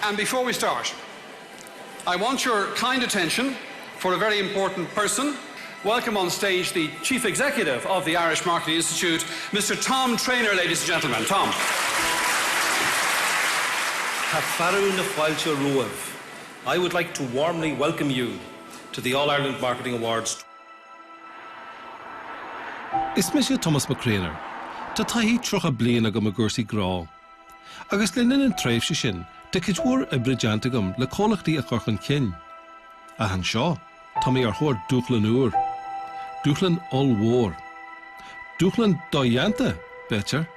And before we start, I want your kind attention for a very important person. Welcome on stage the Chief Executive of the Irish Marketing Institute, Mr. Tom Trainer, ladies and gentlemen. Tom. Tá fearadh na fáilte romhaibh. I would like to warmly welcome you to the All-Ireland Marketing Awards. Is mise Tomás Mac Grianna. Tá taithí 30 bliain agam i gcúrsaí gnó. Agus le linn an tréimhse sin, tá cuid mhór oibre déanta agam le comhlachtaí a chur chun cinn. Ach anseo, tá mé ar thóir dúshlán úr. Dúshlán ollmhór. Dúshlán dodhéanta, b'fhéidir.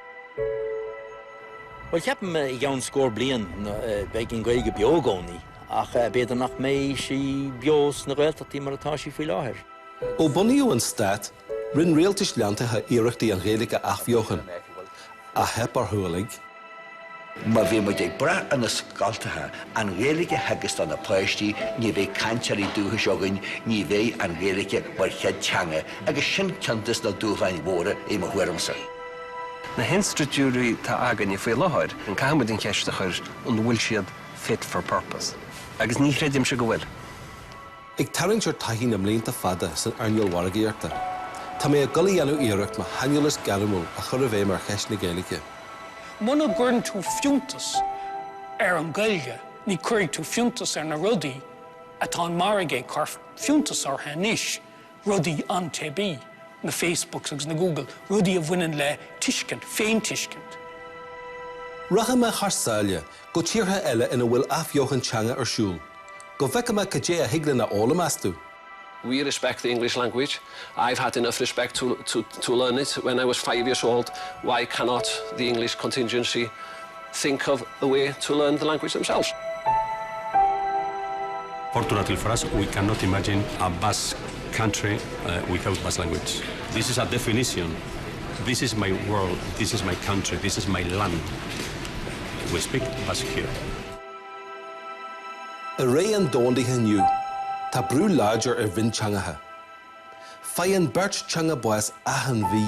Bhuel, ceapaim i gceann scór bliain beidh an Ghaeilge beo i gcónaí, ach b'fhéidir nach mbeidh sí beo sna Gaeltachtaí mar atá sí faoi láthair. Ó bunaíodh an stát, rinne rialtais leantacha iarrachtaí an Ghaeilge a athbheochan, ach theip orthu uilig. Má bhíonn muid ag brath ar na scoltacha an Ghaeilge a theagasc do na páistí, ní bheidh cainteoirí dúchais againn, ní bheidh an Ghaeilge mar chéad teanga agus sin ceann des na dúshláin mhóra i mo thuairimse. Na hinstitiúidí atá againne faoi láthair, caithfidh muid an cheist a chur an bhfuil siad fit for purpose? Agus ní chreidimse go bhfuil. Ag tarraingt ar taithí na mblianta fada san earnáil mhargaíochta, tá mé ag dul a dhéanamh iarracht mo shaineolas gairmiúil a chur i bhfeidhm ar cheist na Gaeilge. Muna gcuireann tú fiúntas ar an Ghaeilge, ní chuirfidh tú fiúntas ar na rudaí atá an margadh ag cur fiúntas orthu anois, rudaí an-teibí, na Facebooks agus na Google, rudaí a bhaineann le tuiscint, féintuiscint. Rachaidh mé thar sáile go tíortha eile ina bhfuil athbheochan teanga ar siúl. Go bhfeicfidh mé cad é a thig linn a fhoghlaim astu. We respect the English language. I've had enough respect to, to, to learn it when I was five years old. Why cannot the English contingency think of a way to learn the language themselves? Fortunately for us, we cannot imagine a Basque country uh, without Basque language. This is a definition. This is my world, this is my country, this is my land. We speak Basque here. I ré an domhandaithe inniu, tá brú láidir ar mhionteangacha. Faigheann beirt teanga bás achan mhí.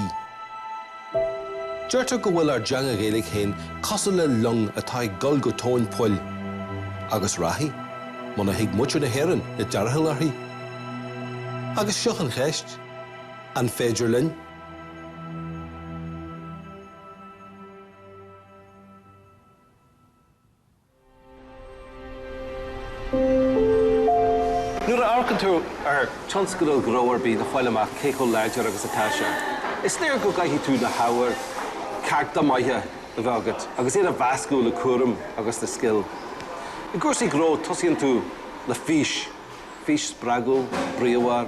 Deirtear go bhfuil ár dteanga Ghaeilge féin cosúil le long atá ag dul go tóin poill. Agus rachaidh, muna thig muintir na hÉireann i dtarrtháil uirthi. Agus seo an cheist, an féidir linn? Nuair a amharcann tú ar tionscadal gnó ar bith le fáil amach cé chomh láidir agus atá sé, is léir go gcaithfidh tú na hábhair cearta maithe a bheith agat agus iad a mheascadh le cúram agus le scil. I gcúrsaí gnó tosaíonn tú le fís. Fís spreagúil, bríomhar,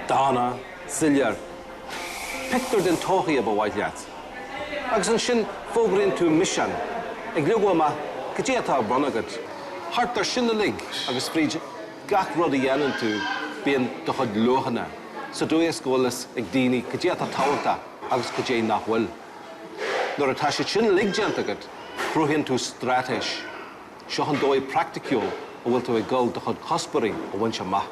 dána, soiléir. Pictiúr den todhchaí a ba mhaith leat. Agus ansin fógraíonn tú misean, ag leagadh amach cad é atá ar bun agat. Thart air sin uilig agus fríd gach rud a dhéanann tú bíonn do chuid luachanna, sa dóigh is go bhfuil fhios ag daoine cad é atá tábhachtach agus cad é nach bhfuil. Nuair atá siad sin uilig déanta agat, cruthaíonn tú straitéis. Seo an dóigh praiticiúil a bhfuil tú ag dul do chuid cuspóirí a bhaint amach.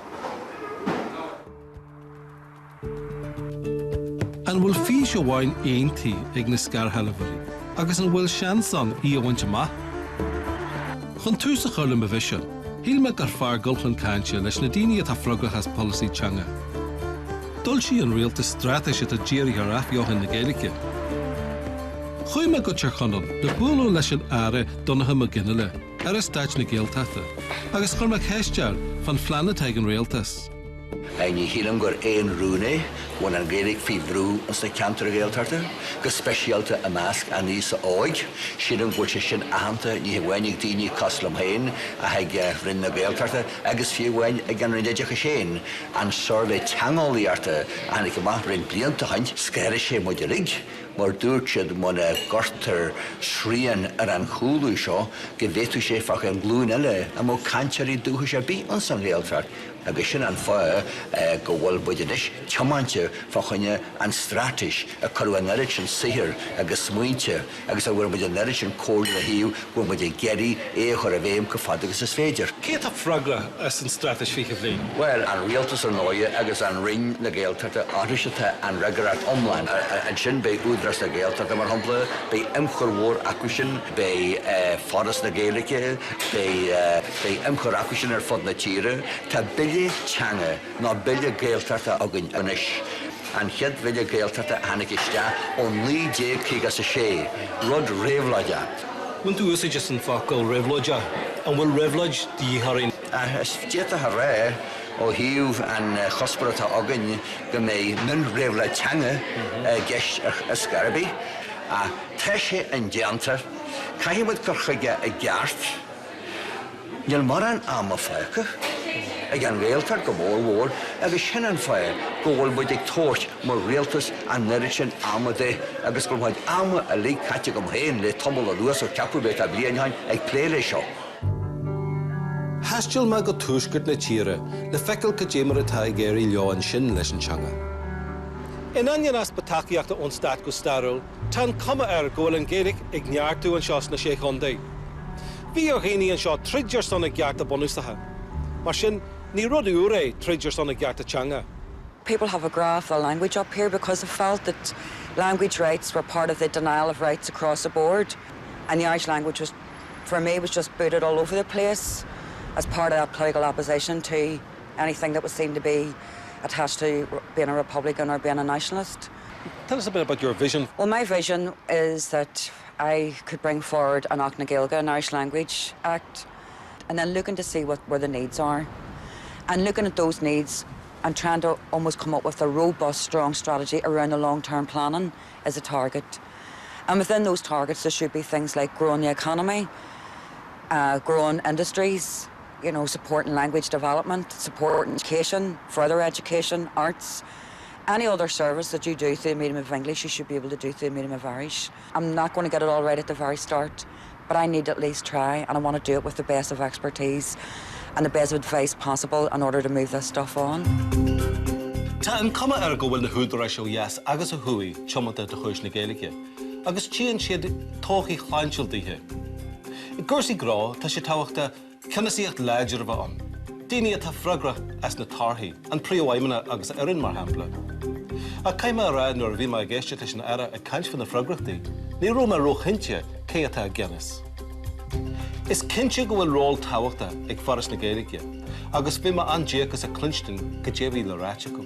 An bhfuil fís amháin aontaithe ag na scairshealbhóirí agus an bhfuil seans ann í a bhaint amach? Chun tús a chur le mo mhisean, shíl mé gur fearr dul chun cainte leis na daoine atá freagrach as polasaí teanga. D'fhoilsigh an rialtas straitéis atá dírithe ar athbheochan na Gaeilge. Chuaigh mé go Tír Chonaill le bualadh leis an Aire Donnchadh Mac Fhionnghaile, Aire Stáit na Gaeltachta, agus chuir mé ceist air fán phlean atá ag an rialtas. Ní shílim gur aon rún é go bhfuil an Ghaeilge faoi bhrú ins na ceantair Ghaeltachta, go speisialta i measc an aosa óig. Sílim go bhfuil sé sin aitheanta ní hamháin ag daoine cosúil liom féin ach ag Roinn na Gaeltachta agus fiú amháin ag an Roinn Oideachais féin. An suirbhé teangeolaíochta a tháinig amach roinnt blianta ó shin, scanraigh sé muid uilig mar dúirt siad muna gcuirtear srian ar an chúlú seo go bhféadfadh sé fá choinne glúin eile nach mbeadh cainteoirí dúchais ar bith ins an Ghaeltacht agus sin an fáth go bhfuil muid anois tiomáinte fá choinne an straitéis a cuireadh an oiread sin saothair agus smaointe agus a bhfuair muid an oiread sin comhairle ina thaobh go bhfuil muid ag iarraidh é a chur i bhfeidhm chomh fada agus is féidir. Cé atá freagrach as an Straitéis 20 Bliain? Bhuel, an Rialtas ar ndóighe agus an Roinn na Gaeltachta, orthu atá an fhreagracht iomlán. Ansin beidh Údarás. Údarás na Gaeltachta, mar shampla, beidh ionchur mhór acu sin, beidh Foras na Gaeilge, beidh beidh ionchur acu sin ar fud na tíre. Tá bille teanga nó bille Gaeltachta againn anois, an chéad bhille Gaeltachta a tháinig isteach ó 1956, rud réabhlóideach. Bhain tú úsáid as an focal réabhlóideach. An bhfuil réabhlóid de dhíth orainn? D'fhéadfá a rá, ó thaobh an chuspóra atá againn, go mbeidh mion-réabhlóid teanga i gceist ar scor ar bith. Ach tá sé indéanta. Caithfidh muid cur chuige i gceart. Níl mórán ama fágtha ag an Ghaeltacht go mór mhór agus sin an fáth go bhfuil muid ag tabhairt mar rialtas an oiread sin ama di agus go bhfuil mo chuid ama uilig caite agam féin le tamall anuas ó ceapadh mé tá bliain ó shin ag plé leis seo. Thaistil mé go tuaisceart na tíre le feiceáil cad é mar atá ag éirí leo ansin leis an teanga. In ainneoin easpa tacaíochta ón stát go stairiúil, tá an cuma air go bhfuil an Ghaeilge ag neartú anseo sna Sé Chontae. Bhí ar dhaoine anseo troid ar son a gcearta bunúsacha. Mar sin, ní rud úr é troid ar son a gcearta teanga. People have a grá for the language up here because they felt that language rights were part of the denial of rights across the board and the Irish language was for me was just booted all over the place as part of that political opposition to anything that was seen to be attached to being a Republican or being a nationalist. Tell us a bit about your vision. Well, my vision is that I could bring forward an Acht na Gaeilge, an Irish Language Act, and then looking to see what where the needs are. And looking at those needs and trying to almost come up with a robust, strong strategy around the long-term planning as a target. And within those targets, there should be things like growing the economy, uh, growing industries, you know, supporting language development, supporting education, further education, arts. Any other service that you do through the medium of English, you should be able to do through the medium of Irish. I'm not going to get it all right at the very start, but I need to at least try, and I want to do it with the best of expertise and the best of advice possible in order to move this stuff on. Tá an cuma air go bhfuil na húdaráis ó dheas agus ó thuaidh tiomanta do chúis na Gaeilge, agus tchíonn siad todhchaí shláintiúil daoithe. I gcúrsaí gnó, tá sé tábhachtach Ceannasaíocht láidir a bheith ann. Daoine atá freagrach as na torthaí, an Príomhfheidhmeannach agus a fhoireann, mar shampla. Ach caithfidh mé a rá nuair a bhí mé ag éisteacht leis an Aire ag caint faoi na freagrachtaí, ní raibh mé róchinnte cé atá i gceannas. Is cinnte go bhfuil ról tábhachtach ag Foras na Gaeilge agus bhí mé an-díocas ag cluinstin cad é a bhí le ráit acu.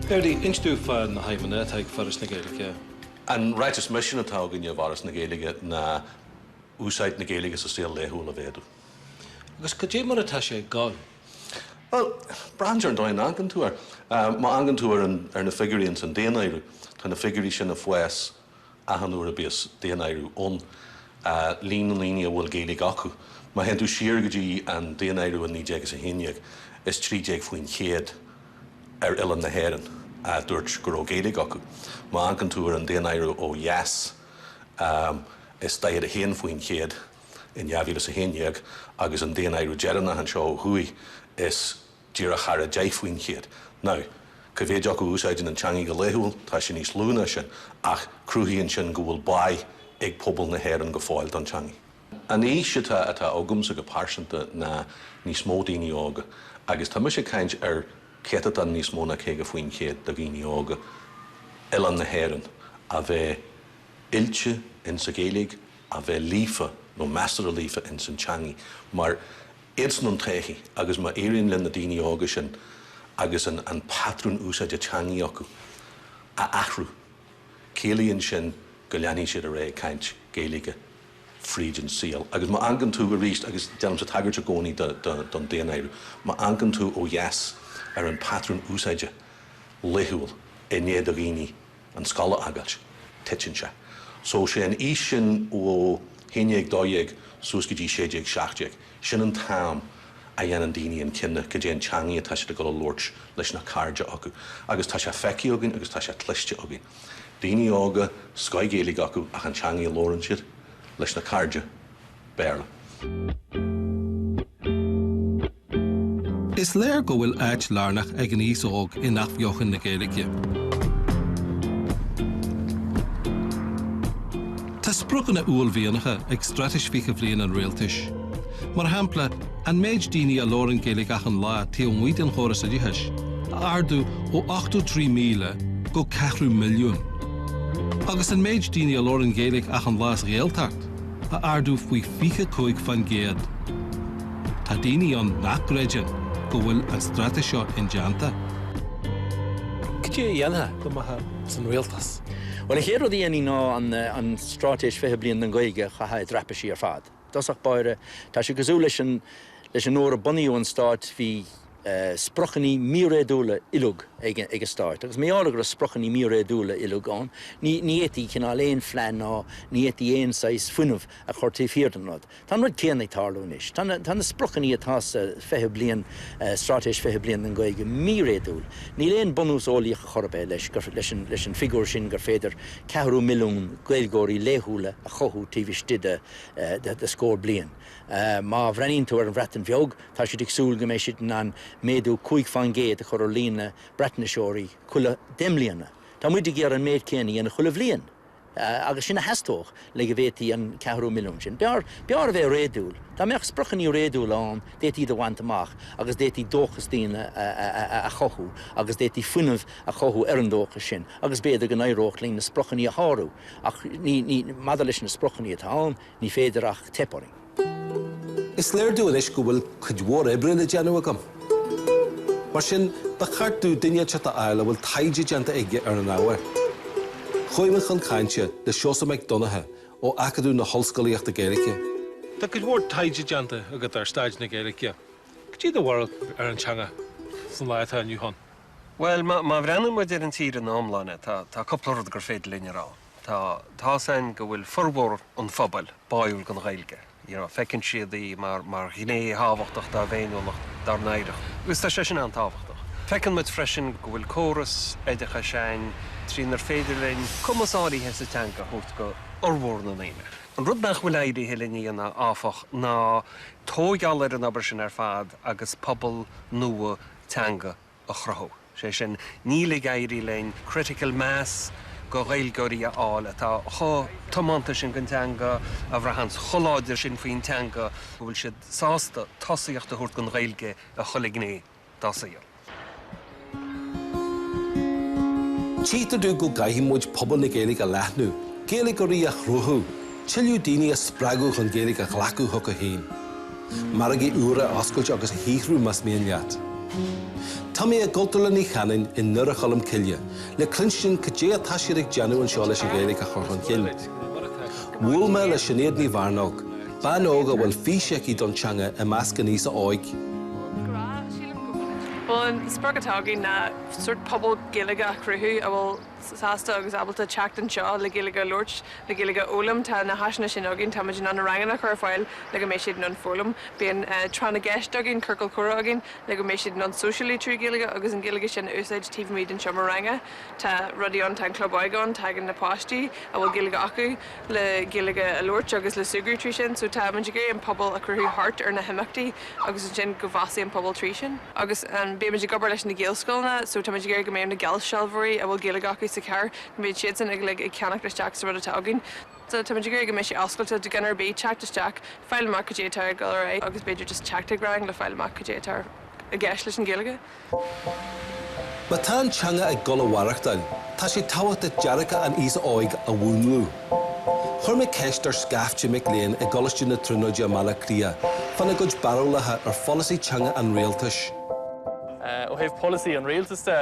Ferdy, inis domh fá na haidhmeanna atá ag Foras na Gaeilge. An ráiteas misin atá againne i bhForas na Gaeilge ná úsáid na Gaeilge sa saol laethúil a mhéadú. Agus cad é mar atá sé ag gabháil? Bhuel, braitheann sé ar an dóigh a n-amharcann tú air. Má amharcann tú ar ar na figiúirí ins an daonáireamh, tá na figiúirí sin ag fás achan uair a bíos daonáireamh ann. Líon na ndaoine a bhfuil Gaeilge acu, má théann tú siar go dtí an daonáireamh i 1911, is 13% ar oileán na hÉireann a dúirt go raibh Gaeilge acu. Má amharcann tú ar an daonáireamh ó dheas, is 41% in 2011 agus an daonáireamh deireanach anseo ó thuaidh is díreach thar 10%. Now, cá mhéid acu a úsáideann an teangaidh go laethúil, tá sé níos lú ná sin, ach cruthaíonn sin go bhfuil báidh ag pobal na hÉireann go fóill don teangaidh. An fhís atá atá agamsa go pearsanta ná níos mó daoine óga, agus tá mise ag caint ar céatadán níos mó ná 50% de dhaoine óga oileán na hÉireann a bheith oilte insa Ghaeilge, a bheith líofa nó measartha líofa ins an teangaidh, mar iadsan an todhchaí agus má éiríonn linn na daoine óga sin agus an an patrún úsáide teangaidh acu a athrú, ciallaíonn sin go leanfaidh siad ar aghaidh ag caint Gaeilge fríd an saol. Agus má amharcann tú arís, agus déanaimse tagairt i gcónaí don daonáireamh, má amharcann tú ó dheas ar an patrún úsáide laethúil i ndiaidh do dhaoine an scoil a fhágáilt, titeann sé. So sé an aois sin ó 11, 12 suas go dtí 16, 17, sin an t-am a dhéanann daoine an cinneadh cad é an teangaidh atá siad ag dul a labhairt leis na cairde acu. Agus tá sé feicthe againn agus tá sé cloiste againn. Daoine óga, scoith Ghaeilge acu ach an teangaidh a labhrann siad leis na cairde, Béarla. Is léir go bhfuil áit lárnach ag an aos óg in athbheochan na Gaeilge. Tá spriocanna uaillmhianacha ag Straitéis 20 Bhliain an Rialtais. Mar shampla, an méid daoine a labhrann Gaeilge achan lá taobh amuigh den chóras oideachais a ardú ó 83,000 go ceathrú milliún. Agus an méid daoine a labhrann Gaeilge achan lá sa Ghaeltacht a ardú faoi 25%. Tá daoine ann nach gcreideann go bhfuil an straitéis seo indéanta. Cad é a dhéanfá dá mbeifeá san rialtas? Bhuel, an chéad rud a dhéanfainn ná an Straitéis 20 Bliain don Ghaeilge a chaitheamh i dtraipisí ar fad. I dtosach báire, tá sé cosúil leis an leis an uair a bunaíodh an stát, bhí spriocanna míréadúla uilig ag ag an stát agus mar gheall go raibh spriocanna míréadúla uilig ann, ní ní fhéadfaí cineál aon phlean ná ní fhéadfaí aon saghas fuinneamh a chur taobh thiar den rud. Tá an rud céanna ag tarlú anois. Tá na, tá na spriocanna atá sa 20 bliain, Straitéis 20 Bliain don Ghaeilge míréadúil. Níl aon bunús eolaíoch chor ar bith leis, gur, leis an, leis an bhfigiúr sin gur féidir ceathrú milliún Gaeilgeoirí laethúla a chothú taobh istigh de, de, de scór bliain. Má bhreathnaíonn tú ar an Bhreatain Bheag, tá siad ag súil go mbeidh siad in ann méadú 5% a chur ar líon na Breatnaiseoirí chuile deich mbliana. Tá muid ag iarraidh an méid céanna a dhéanamh chuile bhliain. Agus sin a theastódh le go bhféadfaí an ceathrú milliún sin. B'fhearr, b'fhearr a bheith réadúil. Dá mbeadh spriocanna réadúla ann, d'fhéadfaí iad a bhaint amach agus d'fhéadfaí dóchas daoine a chothú agus d'fhéadfaí fuinneamh a chothú ar an dóchas sin agus b'fhéidir go n-éireodh linn na spriocanna a shárú. Ach ní, ní, maidir leis na spriocanna atá ann, ní féidir ach teip orainn. Is léir domh anois go bhfuil cuid mhór oibre le déanamh agam. Mar sin, ba cheart domh duine inteacht a fháil a bhfuil taighde déanta aige ar an ábhar. Chuaigh mé chun cainte le Seosamh Mac Donncha ó Acadamh na hOllscolaíochta Gaeilge. Tá cuid mhór taighde déanta agat ar staid na Gaeilge. Cad é do bharúil ar an teanga san lá atá inniu ann? Bhuel, má bhreathnaíonn muid ar an tír ina iomláine, tá cúpla rud gur féidir linn a rá. Tá tá's a'inn go bhfuil formhór an phobail báúil don Ghaeilge. You know, feiceann siad í mar mar ghné thábhachtach dá bhféiniúlacht, dár n-oidhreacht. Agus tá sé sin an-tábhachtach. Feiceann muid freisin go bhfuil córas oideachais a'inn trínar féidir linn cumas áirithe sa teanga a thabhairt go fhormhór na ndaoine. An rud nach bhfuil éirithe linn a dhéanamh, áfach, ná tóigeáil ar an obair sin ar fad agus pobal nua teanga a chruthú. Sé sin, níl ag éirí linn critical mass go Ghaeilgeoirí a fháil atá chomh tiomanta sin don teanga, a bhraitheanns chomh láidir sin faoin teanga go bhfuil siad sásta tosaíocht a thabhairt don Ghaeilge i chuile ghné dá saol. Tchítear domh go gcaithfidh muid pobal na Gaeilge a leathnú, Gaeilgeoirí a chruthú, tuilleadh daoine a spreagadh chun Gaeilge a ghlacadh chucu féin. Margaí úra a oscailt agus a shaothrú más mian leat. Tá mé i gCultúrlann Uí Chanáin i nDoire Cholm Cille le cluinstin cad é atá siad ag déanamh anseo leis an Ghaeilge a chur chun cinn. Bhuail mé le Sinéad Ní Mhearnóg, bean óg a bhfuil fís aici don teanga i measc an aosa óig. Bhuel, an sprioc atá againn ná sórt pobal Gaeilge a chruthú a bhfuil sásta agus ábalta teacht anseo le Gaeilge a labhairt, le Gaeilge a fhoghlaim. Tá na háiseanna sin againn, tá muid in ann na ranganna a chur ar fáil le go mbeidh siad in ann foghlaim. Bíonn tráth na gceist againn, ciorcal comhrá againn le go mbeidh siad in ann sóisialú trí Ghaeilge agus an Ghaeilge sin a úsáid taobh amuigh den seomra ranga. Tá rudaí ann, tá an club óige ann, tagann na páistí a bhfuil Gaeilge acu le Gaeilge a labhairt agus le súgradh trí sin. So tá muid ag iarraidh an pobal a chruthú thart ar na himeachtaí agus ansin go bhfásfaidh an pobal trí sin. Agus bímid ag obair leis na Gaelscoileanna so táimid ag iarraidh go mbeidh na geallsealbhóirí a bhfuil Gaeilge acu sa chathair, go mbeidh siadsan uilig ag ceannacht isteach sa rud atá againn. So táimid ag iarraidh go mbeidh sé oscailte do dhuine ar bith teacht isteach, fáil amach cad é atá ag dul ar aghaidh agus b'fhéidir just teacht ag rang le fáil amach cad é atá i gceist leis an Ghaeilge. Má tá an teanga ag dul a mhaireachtáil, tá sé tábhachtach dearcadh an aosa óig a mhúnlú. Chuir mé ceist ar scaifte mic léinn i gColáiste na Tríonóide i mBaile Átha Cliath fána gcuid barúlacha ar pholasaí teanga an rialtais. Ó thaobh polasaí an rialtais de,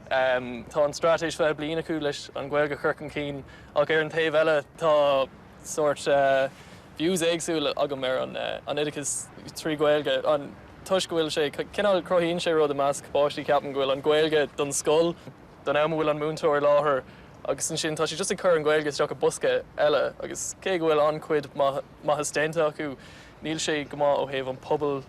tá an straitéis 20 bliain acu leis an Ghaeilge a chur chun cinn ach ar an taobh eile tá sórt views éagsúla agam ar an oideachas trí Ghaeilge toisc go bhfuil sé cineál cruthaíonn sé rud i measc páistí ceapaim go bhfuil an Ghaeilge don scoil, don am a bhfuil an múinteoir i láthair agus ansin tá sé just ag cur an Ghaeilge isteach i bosca eile agus cé go bhfuil an-chuid maitheas déanta acu níl sé go maith ó thaobh an pobal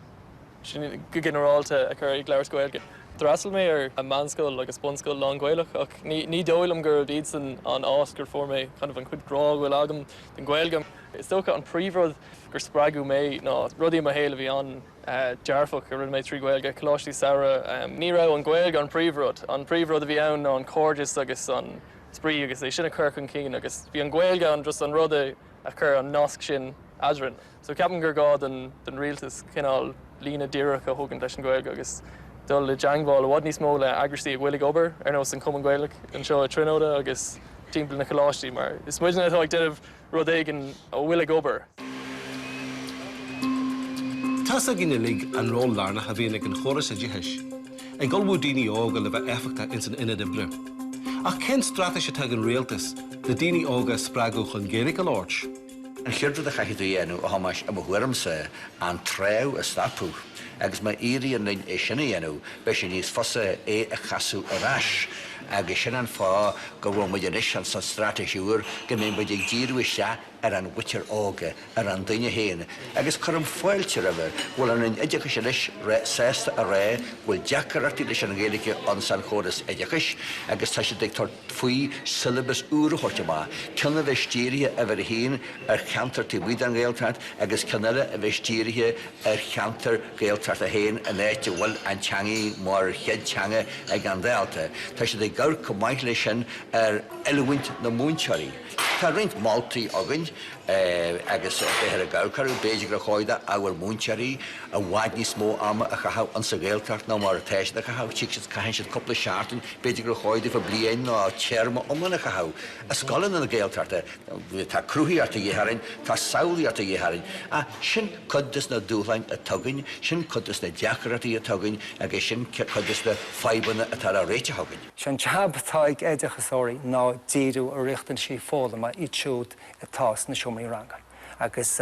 sin go ginearálta a chur ag labhairt Gaeilge. D'fhreastail mé ar meánscoil agus bunscoil lán-Ghaelach ach ní dóigh liom gurb iadsan an áit gur fuair mé kind of an chuid grá a bhfuil agam don Ghaeilge. Is dócha an príomhrud gur spreagadh mé ná rudaí i mo shaol a bhí an-dearfach a rinne mé trí Ghaeilge, coláistí samhraidh. Ní raibh an Ghaeilge an príomhrud, an príomhrud a bhí ann ná an cairdeas agus an spraoi agus é sin a chur chun cinn agus bhí an Ghaeilge an just an rud a a chuir an nasc sin eadrainn. So ceapaim gur gá don rialtas cineál líne díreach a thógaint leis an Ghaeilge agus dul i dteangmháil i bhfad níos mó le eagraíochtaí a bhfuil ag obair, ar nós an Cumann Gaelach anseo i Tríonóide agus. timpeall na coláistí mar is muidne atá ag déanamh rud éigin a bhfuil ag obair. Tá's againn uilig an ról lárnach a bhíonn ag an chóras oideachais ag ullmhú daoine óga le bheith éifeachtach ins an ionad oibre. Ach cén straitéis atá ag an rialtas le daoine óga a spreagadh chun Gaeilge a labhairt? An chéad rud a chaithfidh tú a dhéanamh, a Thomáis, i mo thuairimse, an treabhadh a stopadh, agus má éiríonn linn é sin a dhéanamh, beidh sé níos fusa é a chasadh ar ais, agus sin an fáth go bhfuil muid anois sa straitéis úr, go mbeidh muid ag díriú isteach ar an mhuintir óga, ar an duine féin. Agus cuirim fáilte roimhe go bhfuil an Roinn Oideachais anois sásta a rá go bhfuil deacrachtaí leis an Ghaeilge ins an chóras oideachais, agus tá siad ag tabhairt. faoi siollabas úr a thabhairt amach, ceann a bheas dírithe uimhir a haon ar cheantar taobh amuigh den Ghaeltacht agus ceann eile a bheas dírithe ar cheantar Gaeltachta féin an áit a bhfuil an teangaidh mar chéad teanga ag an dalta. Tá siad ag amharc chomh maith leis sin ar oiliúint na múinteoirí. Tá roinnt moltaí againn agus beifear ag amharc orthu. B'fhéidir gur chóir d'ábhar múinteoirí i bhfad níos mó ama a chaitheamh insa Ghaeltacht ná mar atá siad a chaitheamh. Tig siad, caitheann siad cúpla seachtain, b'fhéidir gur chóir daofa bliain nó téarma iomlán a chaitheamh i scoileanna na Gaeltachta. Tá cruthaitheacht de dhíth orainn, tá samhlaíocht de dhíth orainn. Ach sin cuid des na dúshláin atá againn, sin cuid des na deacrachtaí atá againn agus sin cuid des na fadhbanna atá le réiteach againn. Sé an jab atá ag oideachasóirí ná díriú ar riachtanaisí foghlama iad siúd atá sna seomraí ranga agus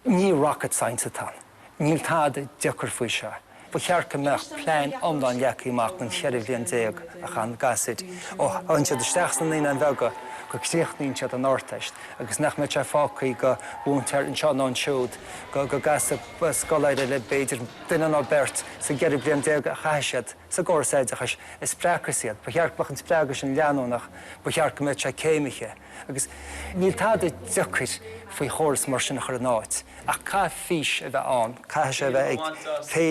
ní rocket science atá ann. Níl tada deacair faoi seo. Ba cheart go mbeadh plean iomlán leagtha amach don cheithre bhliain a chaitheann gasúir ó thagann siad isteach sna Naíonáin Bheaga go críochnaíonn siad an Ardteist agus nach mbeadh sé fágtha go mhúinteoir anseo nó ansiúd go go gcasfaidh scoláire le b'fhéidir duine nó beirt sa gceithre bliain a chaithfidh siad sa gcóras oideachais a spreagfas iad. Ba cheart go mbeadh an spreagadh sin leanúnach, ba cheart go mbeadh sé céimithe. Agus níl tada deacair faoi chóras mar sin a chur in áit, ach caithfidh fís a bheith ann, caithfidh sé a bheith ag pé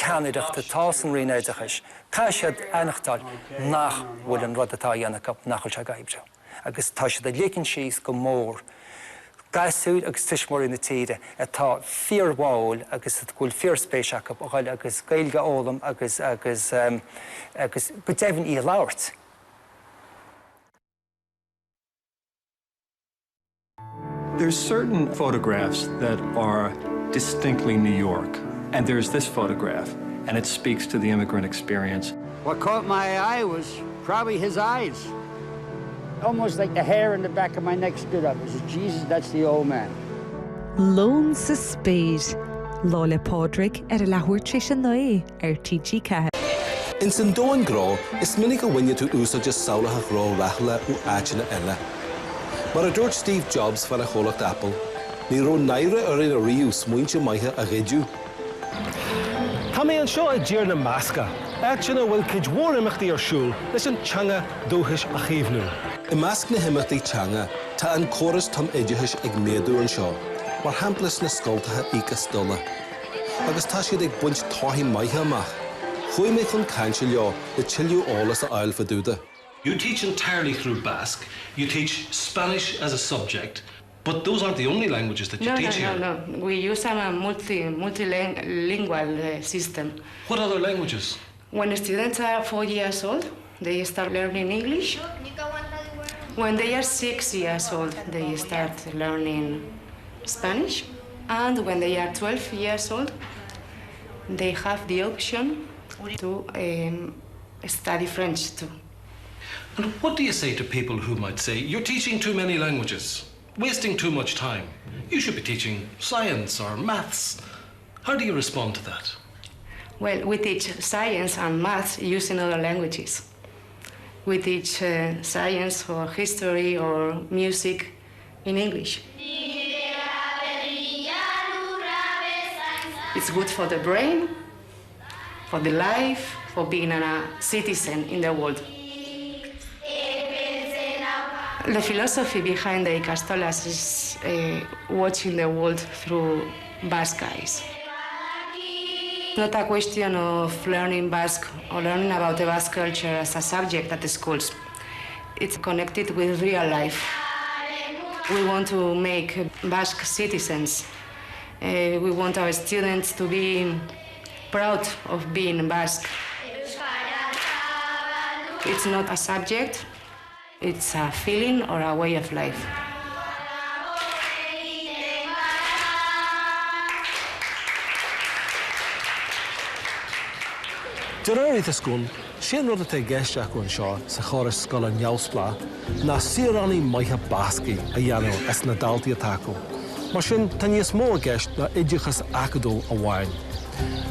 ceannaireacht atá san Roinn Oideachais, caithfidh siad aithneachtáil nach bhfuil an rud atá á dhéanamh acu, nach bhfuil sé ag oibriú. Agus tá siad ag ligean síos go mór gasúir agus tuismitheoirí na tíre atá fíorbháúil agus go bhfuil fíorspéis acu a dhul agus Gaeilge a fhoghlaim agus agus agus go deimhin í a labhairt. There's certain photographs that are distinctly New York, and there's this photograph, and it speaks to the immigrant experience. What caught my eye was probably his eyes. Almost like the hair in the back of my neck stood up. I said, Jesus, that's the old man. Lón sa Spéir, Lá 'le Pádraig ar a leathuair tar éis 9 ar TG4. Ins an domhan gnó, is minic a bhaineann tú úsáid as samhlacha gnó rathúla ó áiteanna eile. Mar a dúirt Steve Jobs fear chomhlacht Apple, ní raibh náire orainn ariamh smaointe maithe a ghoideadh. Tá mé anseo i dTír na mBascach, áit ina bhfuil cuid mhór imeachtaí ar siúl leis an teanga dúchais a chaomhnú. I measc na himeachtaí teanga tá an córas tumoideachais ag méadú anseo, mar shampla sna scoltacha Ikastola. Agus tá siad ag baint torthaí maithe amach. Chuaigh mé chun cainte leo le tuilleadh eolas a fháil fá dtaobh de. You teach entirely through Basque, you teach Spanish as a subject, but those aren't the only languages that you no, teach no, here. No, no, no. We use a multi, multilingual system. What other languages? When students are four years old, they start learning English. When they are six years old, they start learning Spanish. And when they are 12 years old, they have the option to um, study French too. And what do you say to people who might say, you're teaching too many languages, wasting too much time? You should be teaching science or maths. How do you respond to that? Well, we teach science and maths using other languages. We teach uh, science or history or music in English. It's good for the brain, for the life, for being a citizen in the world. The philosophy behind the Ikastolas is uh, watching the world through Basque eyes. Not a question of learning Basque or learning about the Basque culture as a subject at the schools. It's connected with real life. We want to make Basque citizens. Uh, we want our students to be proud of being Basque. It's not a subject. It's a feeling or a way of life. De réir Izaskun, sé an rud atá i gceist acu anseo sa chóras scoile neamhspleách ná saoránaigh maithe Bascaigh a dhéanamh as na daltaí atá acu. Mar sin, tá níos mó i gceist ná oideachas acadúil amháin.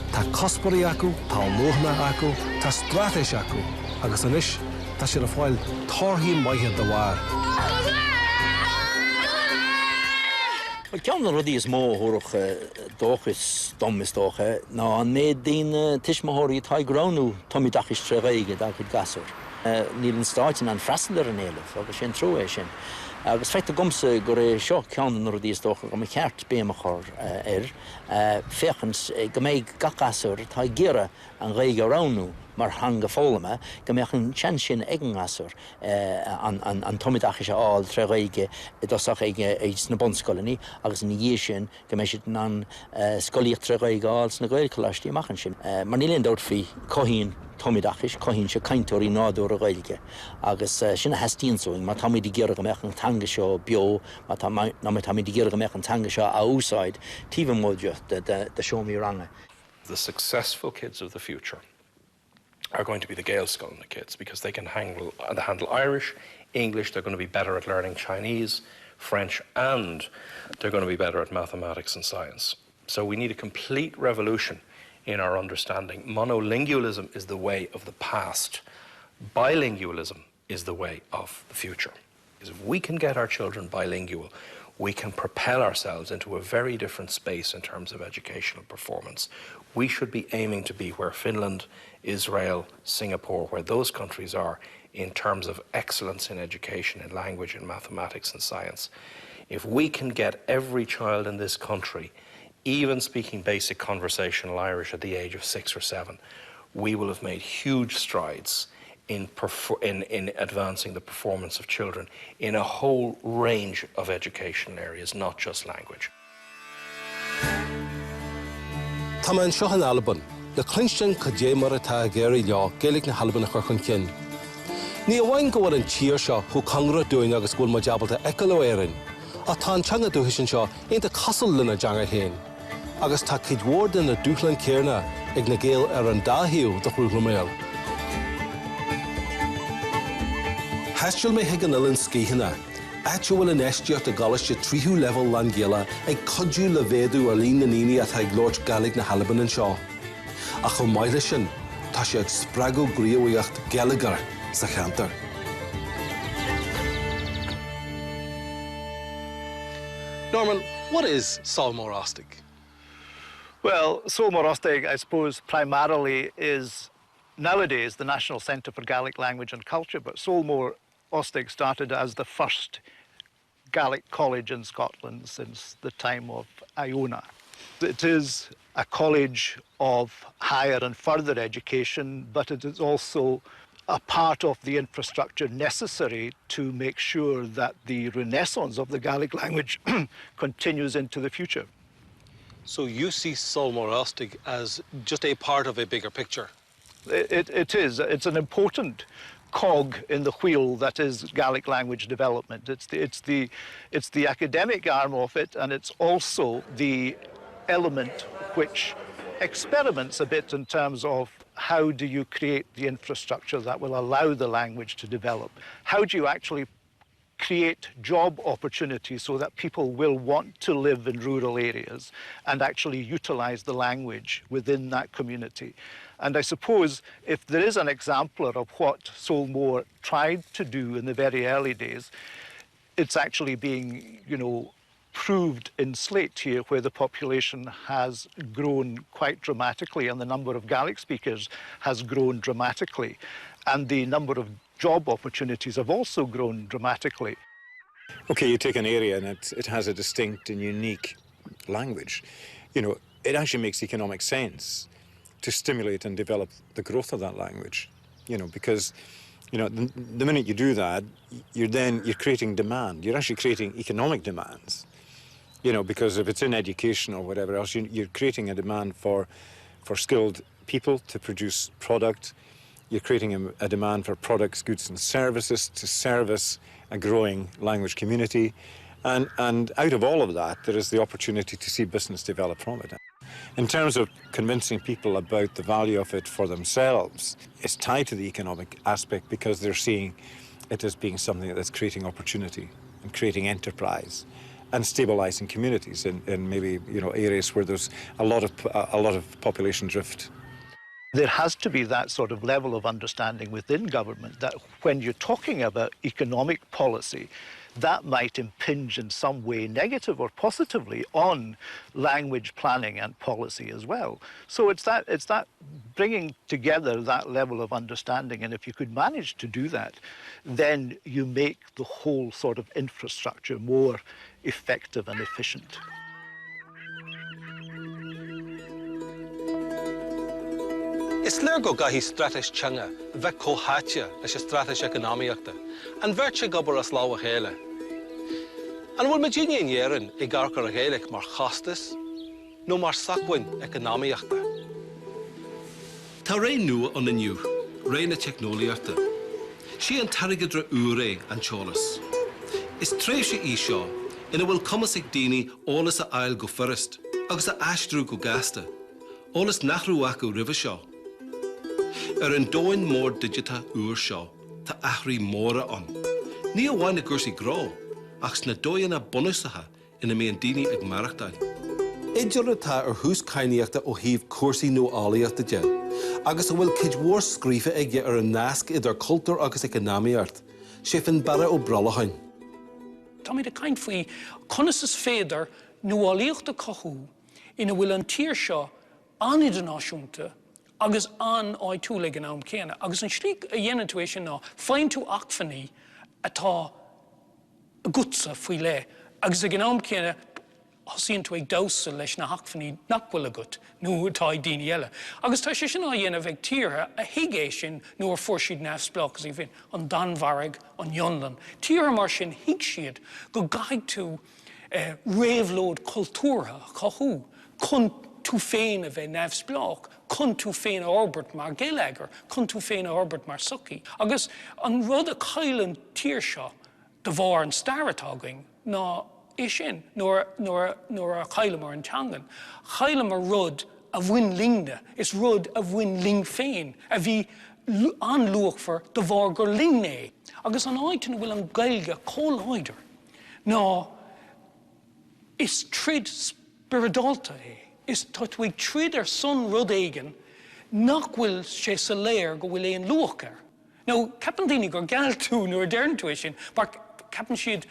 Tá cuspóirí acu, tá luachanna acu, tá straitéis acu agus anois tá siad ag fáil torthaí maithe dá bharr. Bhuel, ceann de na rudaí is mó a thabharfadh dóchas dom, is dócha, ná an méid daoine, tuismitheoirí, atá ag roghnú tumoideachais tré Ghaeilge dá gcuid gasúr. Níl an Stát in ann freastal ar an éileamh agus sé an trua é sin. Agus feictear domsa gur é seo ceann de na rudaí is dócha go mba cheart béim a chur air, féachaint go mbeidh gach gasúr atá ag iarraidh an Ghaeilge a roghnú mar theanga foghlama, go mbeadh an seans sin ag an ngasúr an tumoideachais a fháil tré Ghaeilge i dtosach ag sna bunscoileanna agus ina dhiaidh sin go mbeidh siad in ann scolaíocht tré Ghaeilge a fháil sna Gaelcholáistí amach ansin. Mar níl aon dabht faoi, cothaíonn tumoideachais, cothaíonn sé cainteoirí nádúrtha Gaeilge agus sin a theastaíonns uainn má táimid ag iarraidh go mbeadh an teanga seo beo, má táimid ag iarraidh go mbeadh an teanga seo á úsáid taobh amuigh de seomraí ranga. The successful kids of the future are going to be the Gaelscoileanna kids because they can handle, handle Irish, English, they're going to be better at learning Chinese, French and they're going to be better at mathematics and science. So we need a complete revolution in our understanding. Monolingualism is the way of the past. Bilingualism is the way of the future. Because if we can get our children bilingual, we can propel ourselves into a very different space in terms of educational performance. We should be aiming to be where Finland, Israel, Singapore, where those countries are in terms of excellence in education, in language, in mathematics and science. If we can get every child in this country, even speaking basic conversational Irish at the age of 6 or 7, we will have made huge strides in, in, in advancing the performance of children in a whole range of educational areas, not just language. Tá mé anseo in Albain, le cluinstin cad é mar atá ag éirí leo Gaeilge na hAlban a chur chun cinn. Ní amháin go bhfuil an tír seo chomh cóngarach dúinn agus go bhfuil muid ábalta a fheiceáil ó Éirinn, ach tá an teanga dúchais anseo iontach cosúil lenár dteanga féin, agus tá cuid mhór de na dúshláin chéanna ag na Gaeil ar an dá thaobh de Shruth na Maoil. Thaistil mé chuig an Oileán Sgitheanach, áit a bhfuil infheistíocht i gcoláiste tríú leibhéal lán-Ghaelach ag cuidiú le mhéadú ar líon na ndaoine atá ag labhairt Gàidhlig na hAlban anseo. Ach chomh maith leis sin, tá sé ag spreagadh gníomhaíocht gheilleagrach sa cheantar. Norman, what is Sabhal Mòr Ostaig? Well, Sabhal Mòr Ostaig, I suppose, primarily is nowadays the National Centre for Gaelic Language and Culture, but Sabhal Mòr Ostaig started as the first Gaelic college in Scotland since the time of Iona. It is a college of higher and further education, but it is also a part of the infrastructure necessary to make sure that the renaissance of the Gaelic language continues into the future. So you see Sabhal Mòr Ostaig as just a part of a bigger picture? It, it is. It's an important cog in the wheel that is Gaelic language development. It's the, it's the, it's the academic arm of it, and it's also the element which experiments a bit in terms of how do you create the infrastructure that will allow the language to develop? How do you actually create job opportunities so that people will want to live in rural areas and actually utilize the language within that community. And I suppose if there is an exemplar of what Sabhal Mòr tried to do in the very early days, it's actually being, you know, proved in Slate here, where the population has grown quite dramatically and the number of Gaelic speakers has grown dramatically. And the number of job opportunities have also grown dramatically. Okay, you take an area and it, it has a distinct and unique language. You know, it actually makes economic sense to stimulate and develop the growth of that language. You know, because you know, the, the minute you do that, you're then you're creating demand. You're actually creating economic demands. You know, because if it's in education or whatever else, you, you're creating a demand for, for skilled people to produce product. You're creating a, a demand for products, goods and services to service a growing language community. And, and out of all of that, there is the opportunity to see business develop from it. In terms of convincing people about the value of it for themselves, it's tied to the economic aspect because they're seeing it as being something that's creating opportunity and creating enterprise and stabilizing communities in, in maybe you know areas where there's a lot of a lot of population drift. There has to be that sort of level of understanding within government that when you're talking about economic policy, that might impinge in some way, negative or positively, on language planning and policy as well. So it's that, it's that bringing together that level of understanding, and if you could manage to do that, then you make the whole sort of infrastructure more effective and efficient. Is léir go gcaithfidh straitéis teanga bheith comhtháite leis an straitéis eacnamaíochta, an bheirt ag obair as lámh a chéile. An bhfuil muidinne in Éirinn ag amharc ar an Ghaeilge mar chostas nó mar sócmhainn eacnamaíochta? Tá ré nua ann inniu, ré na teicneolaíochta. Sé an t-airgeadra úr é an t-eolas. Is tréimhse í seo ina bhfuil cumas ag daoine eolas a fháil go furast agus a aistriú go gasta. Eolas nach raibh acu roimhe seo. Ar an domhan mór digiteach úr seo, tá athruithe móra ann. Ní amháin i gcúrsaí gnó, ach sna dóigheanna bunúsacha ina mbíonn daoine ag maireachtáil. Oideoir atá ar thús cadhnaíochta ó thaobh cúrsaí nuálaíochta de, agus a bhfuil cuid mhór scríofa aige ar an nasc idir cultúr agus eacnamaíocht, sé Fionnbarra Ó Brollacháin. Táimid ag caint faoi conas is féidir nuálaíocht a chothú ina bhfuil an tír seo an-idirnáisiúnta agus an-áitiúil ag an am céanna. Agus an slí a dhéanann tú é sin ná faigheann tú acmhainní atá agatsa faoi leith agus ag an am céanna thosaíonn tú ag damhsa leis na hacmhainní nach bhfuil agat nó atá ag daoine eile. Agus tá sé sin á dhéanamh ag tíortha a thuig é sin nuair a fuair siad neamhspleáchas iad féin, an Danmhairg, an Fhionlainn. Tíortha mar sin thuig siad go gcaithfidh tú réabhlóid chultúrtha a chothú chun tú féin a bheith neamhspleách, chun tú féin a fhorbairt mar gheilleagar, chun tú féin a fhorbairt mar sochaí. Agus an rud a chaill an tír seo de bharr an stair atá againn ná é sin, nuair, nuair, nuair a chailleamar an teangain, chailleamar rud a bhain linne, is rud a bhain linn féin, a bhí an-luachmhar de bharr gur linn é. Agus an áit ina bhfuil an Ghaeilge chomh láidir, ná is troid spioradálta é. Is tá tú ag troid ar son rud éigin nach bhfuil sé soiléir go bhfuil aon luach air. Now, ceapann daoine gur geal tú nuair a deireann tú é sin, mar ceapann siad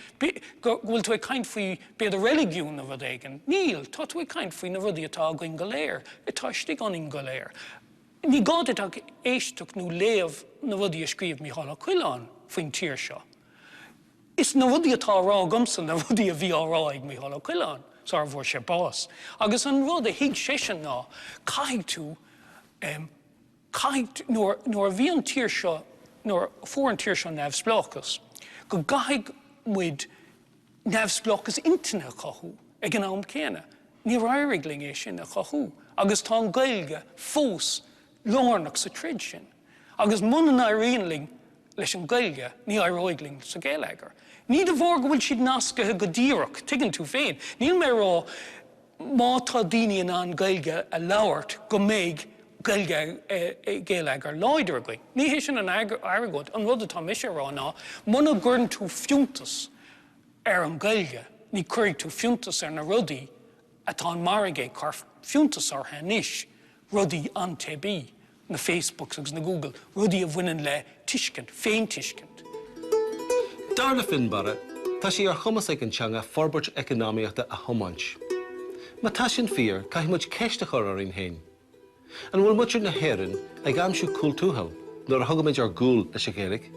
go bhfuil tú ag caint faoi b'fhéidir reiligiún nó rud éigin. Níl, tá tú ag caint faoi na rudaí atá againn go léir, atá istigh ionainn go léir. Ní gá duit ach éisteacht nó léamh na rudaí a scríobh Mícheál Ó Coileáin faoin tír seo. Is na rudaí atá á rá agamsa na rudaí a bhí á rá ag Mícheál Ó Coileáin sara bhfuair sé bás. Agus an rud a thuig seisean ná caithfidh tú, em, caithfidh, nuair, nuair a bhí an tír seo, nuair a fuair an tír seo neamhspleáchas, go gcaithfidh muid neamhspleáchas intinne a chothú ag an am céanna. Níor éirigh linn é sin a chothú agus tá an Ghaeilge fós lárnach sa troid sin. Agus muna n-éiríonn linn leis an Ghaeilge, ní éireoidh linn sa gheilleagar. Ní de bharr go bhfuil siad nascaithe go díreach, tuigeann tú féin. Níl mé ag rá má tá daoine in ann Gaeilge a labhairt go mbeidh Gaeilge geilleagar láidir againn. Ní hé sin an argóint. An rud atá mise a rá ná muna gcuireann tú fiúntas ar an Ghaeilge, ní chuirfidh tú fiúntas ar na rudaí atá an margadh ag cur fiúntas orthu anois, rudaí an-teibí, na Facebooks agus na Google, rudaí a bhaineann le tuiscint, féintuiscint. Dar le Fionnbarra, tá sé ar chumas ag an teanga forbairt eacnamaíochta a thiomáint. Má tá sin fíor, caithfidh muid ceist a chur orainn féin. An bhfuil muintir na hÉireann ag aimsiú cúl tuathail nuair a thugaimid ár gcúl leis an Ghaeilge?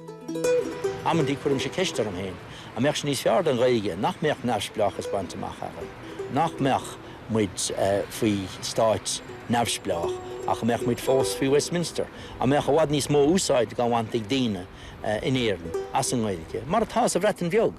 Amantaí cuirimse ceist orm féin, an mbeadh sé níos fearr don Ghaeilge nach mbeadh neamhspleáchas bainte amach againn, nach mbeadh muid faoi stáit neamhspleách ach an mbeadh muid fós faoi Westminster? An mbeadh i bhfad níos mó úsáid á bhaint ag daoine in Éirinn as an nGaeilge, mar atá sa Bhreatain Bheag?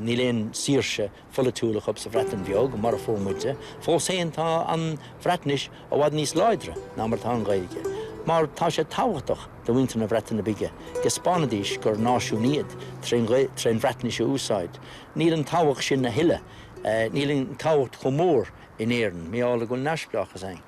Níl aon saoirse pholaitiúil acu sa Bhreatain Bheag, mar a fuair muide. Fós féin tá an Bhreatnais i bhfad níos láidre ná mar atá an Ghaeilge. Mar tá sé tábhachtach do mhuintir na Breataine Bige go 'spáinfidís gur náisiún iad trén Bhreatnais a úsáid. Níl an tábhacht sin a thuilleadh, níl an tábhacht chomh mór in Éirinn, mar gheall go bhfuil neamhspleáchas againn.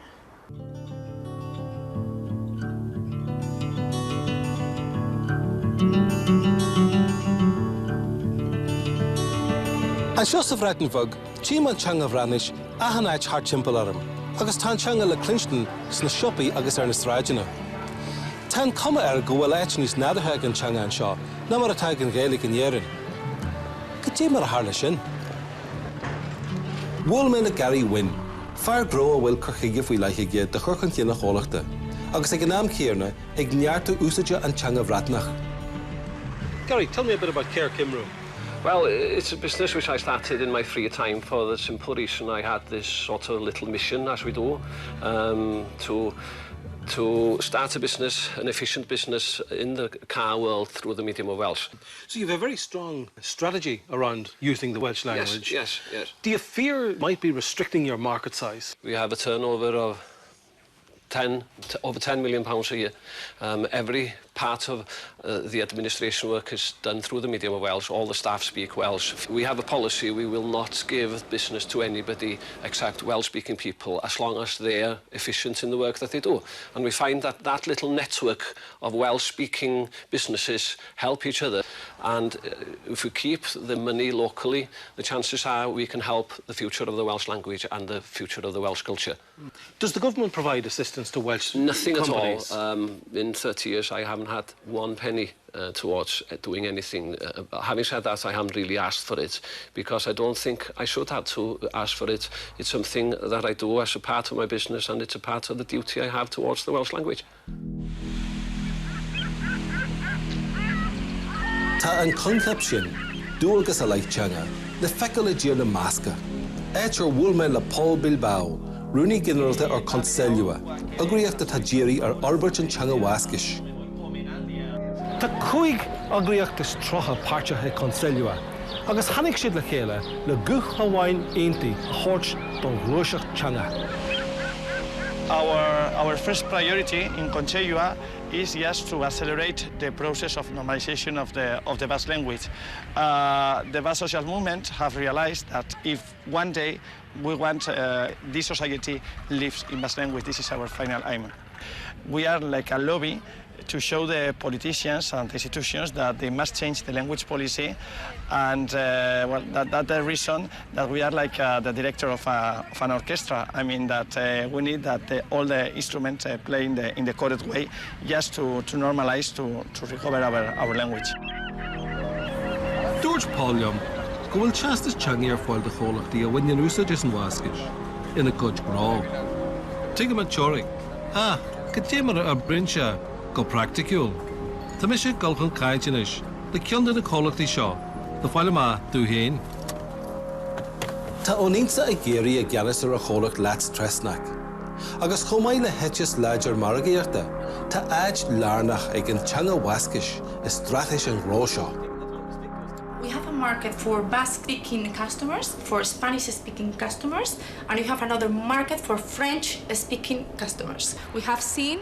Anseo sa Bhreatain Bheag, tchím an teanga Bhreatnais achan áit thart timpeall orm, agus tá an teanga le cluinstin sna siopaí agus ar na sráideanna. Tá an cuma air go bhfuil áit níos nádúrtha ag an teanga anseo ná mar atá ag an Ghaeilge in Éirinn. Cad é mar a tharla sin? Bhuail mé le Gary Wynne, fear gnó a bhfuil cur chuige faoi leith aige do chur chun cinn a chomhlachta, agus ag an am céanna ag neartú úsáide an teanga Bhreatnach. Gary, tell me a bit about Care Cymru. Well, it's a business which I started in my free time for the simple reason I had this sort of little mission, as we do, um, to to start a business, an efficient business in the car world through the medium of Welsh. So you have a very strong strategy around using the Welsh language. Yes, yes, yes. Do you fear it might be restricting your market size? We have a turnover of 10, over 10 million pounds a year. Um, every part of uh, the administration work is done through the medium of Welsh. All the staff speak Welsh. We have a policy we will not give business to anybody except Welsh-speaking people as long as they're efficient in the work that they do. And we find that that little network of Welsh-speaking businesses help each other. And uh, if we keep the money locally, the chances are we can help the future of the Welsh language and the future of the Welsh culture. Does the government provide assistance to Welsh Nothing companies? at all. Um, in 30 years, I haven't had one penny uh, towards uh, doing anything. Uh, having said that, I haven't really asked for it because I don't think I should have to ask for it. It's something that I do as a part of my business and it's a part of the duty I have towards the Welsh language. Tá an coincheap sin, dualgas i leith teanga, le feiceáil i dTír na mBascach, áit ar bhuail mé le Paul Bilbao, Rúnaí Ginearálta ar Kontseilua, eagraíocht atá dírithe ar fhorbairt an teanga Bhascais. Tá 35 eagraíocht páirteach i Kontseilua agus tháinig siad le chéile le guth amháin aontaithe a thabhairt don ghluaiseacht teanga. Our, our first priority in Kontseilua is just to accelerate the process of normalization of the, of the Basque language. Uh, the Basque social movement have realized that if one day we want uh, this society lives in Basque language, this is our final aim. We are like a lobby to show the politicians and the institutions that they must change the language policy and uh, well that, that's the reason that we are like uh, the director of, a, of an orchestra I mean that uh, we need that the, all the instruments uh, play in the, in the correct way just to, to normalize to, to recover our, our language. Dúirt Paul liom go bhfuil teastas teanga ar fáil do chomhlachtaí a bhaineann úsáid as an Bhascais ina gcuid gnó. Tuigim an teoiric. Ach cad é mar a oibríonn sé go praiticiúil? Tá mise ag dul chun cainte anois le ceann de na comhlachtaí seo le fáil amach domh féin. Tá Onintza Aguirre i gceannas ar a chomhlacht Latz Tresnak. Agus chomh maith le heiteas láidir margaíochta, tá áit lárnach ag an teanga Bhascais i straitéis an ghnó seo. We have a market for Basque-speaking customers, for Spanish-speaking customers, and we have another market for French-speaking customers. We have seen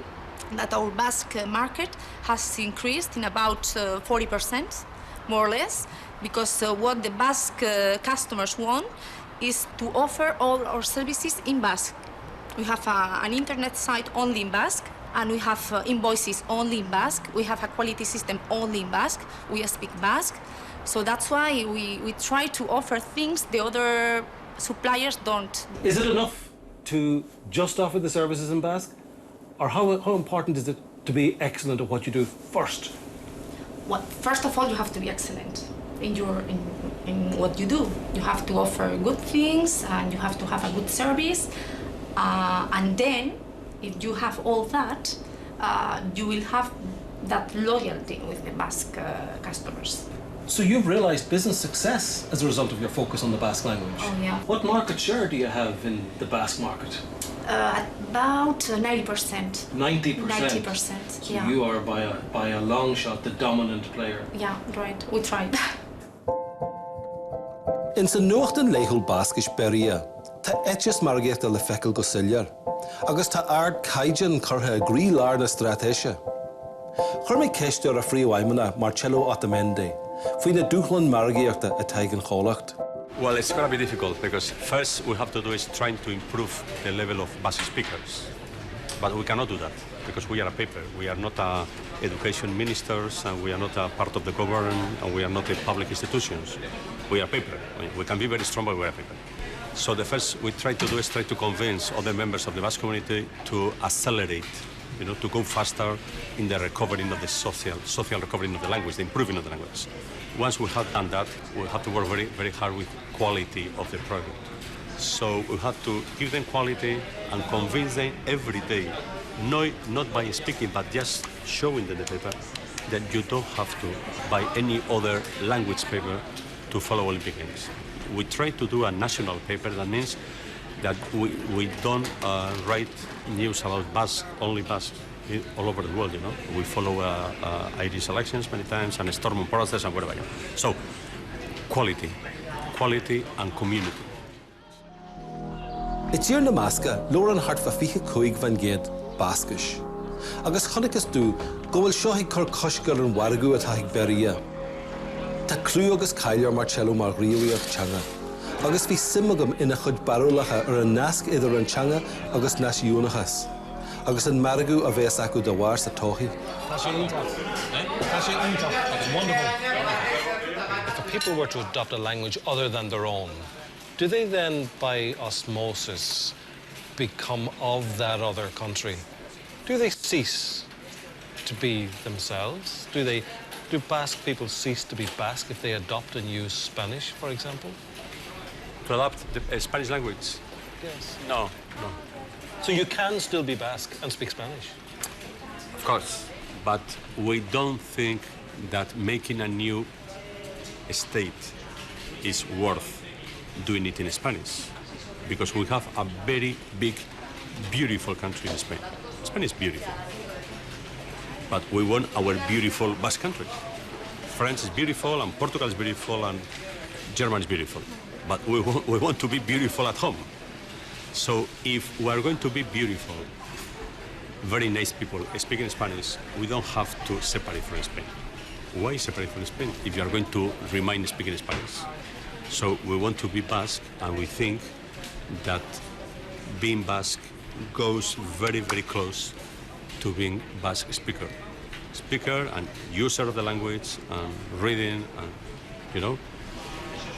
that our Basque market has increased in about 40%, uh, more or less, because uh, what the Basque uh, customers want is to offer all our services in Basque. We have a, an internet site only in Basque, and we have uh, invoices only in Basque. We have a quality system only in Basque. We speak Basque. So that's why we, we try to offer things the other suppliers don't. Is it enough to just offer the services in Basque? Or how, how important is it to be excellent at what you do first? Well, first of all, you have to be excellent in, your, in, in what you do. You have to offer good things and you have to have a good service. Uh, and then, if you have all that, uh, you will have that loyalty with the Basque uh, customers. So you've realized business success as a result of your focus on the Basque language. Oh, yeah. What market share do you have in the Basque market? Uh, about 90%. 90%? 90%, so yeah. you are by a, by a long shot the dominant player. Yeah, right. We tried. In sa nuachtán laethúil Bascais Berria, tá eiteas margaíochta le feiceáil go soiléir. agus tá ardchaighdeán curtha i gcroílár na straitéise. Chuir mé ceist ar a phríomhfheidhmeannach, Marcello Otamendi, faoi na dúshláin margaíochta atá ag an chomhlacht. Well, it's going to be difficult because first we have to do is trying to improve the level of Basque speakers. But we cannot do that because we are a paper. We are not a education ministers and we are not a part of the government and we are not a public institutions. We are paper. We can be very strong, but we are paper. So the first we try to do is try to convince other members of the Basque community to accelerate, you know, to go faster in the recovering of the social, social recovering of the language, the improving of the language. Once we have done that, we have to work very, very hard with quality of the product. So we have to give them quality and convince them every day, not, not by speaking, but just showing them the paper, that you don't have to buy any other language paper to follow Olympic Games. We try to do a national paper, that means that we, we don't uh, write news about Basque, only Basque, all over the world, you know. We follow uh, uh, Irish elections many times and Stormont process and whatever. So, quality, quality and community. I dTír na mBascach, labhrann thart fá 25% Bascais. Agus chonacthas domh go bhfuil seo ag cur coisc ar an mhargadh atá ag Berria. Tá clú agus cáil ar Marcello mar ghníomhaí teanga, agus bhí suim agam ina chuid barúlacha ar an nasc idir an teanga agus náisiúnachas, agus an margadh a bheas acu dá bharr sa todhchaí. Tá sé iontach. Tá sé iontach. It's wonderful. If a people were to adopt a language other than their own, do they then by osmosis become of that other country? Do they cease to be themselves? Do they do Basque people cease to be Basque if they adopt and use Spanish, for example? To adopt the uh, Spanish language? Yes. No, no. So you can still be Basque and speak Spanish? Of course, but we don't think that making a new state is worth doing it in Spanish because we have a very big, beautiful country in Spain. Spain is beautiful. But we want our beautiful Basque country. France is beautiful and Portugal is beautiful and Germany is beautiful. But we want, we want to be beautiful at home. So if we are going to be beautiful, very nice people speaking Spanish, we don't have to separate from Spain. Why separate from Spain if you are going to remain speaking Spanish? So we want to be Basque and we think that being Basque goes very, very close to being Basque speaker. Speaker and user of the language and reading and, you know,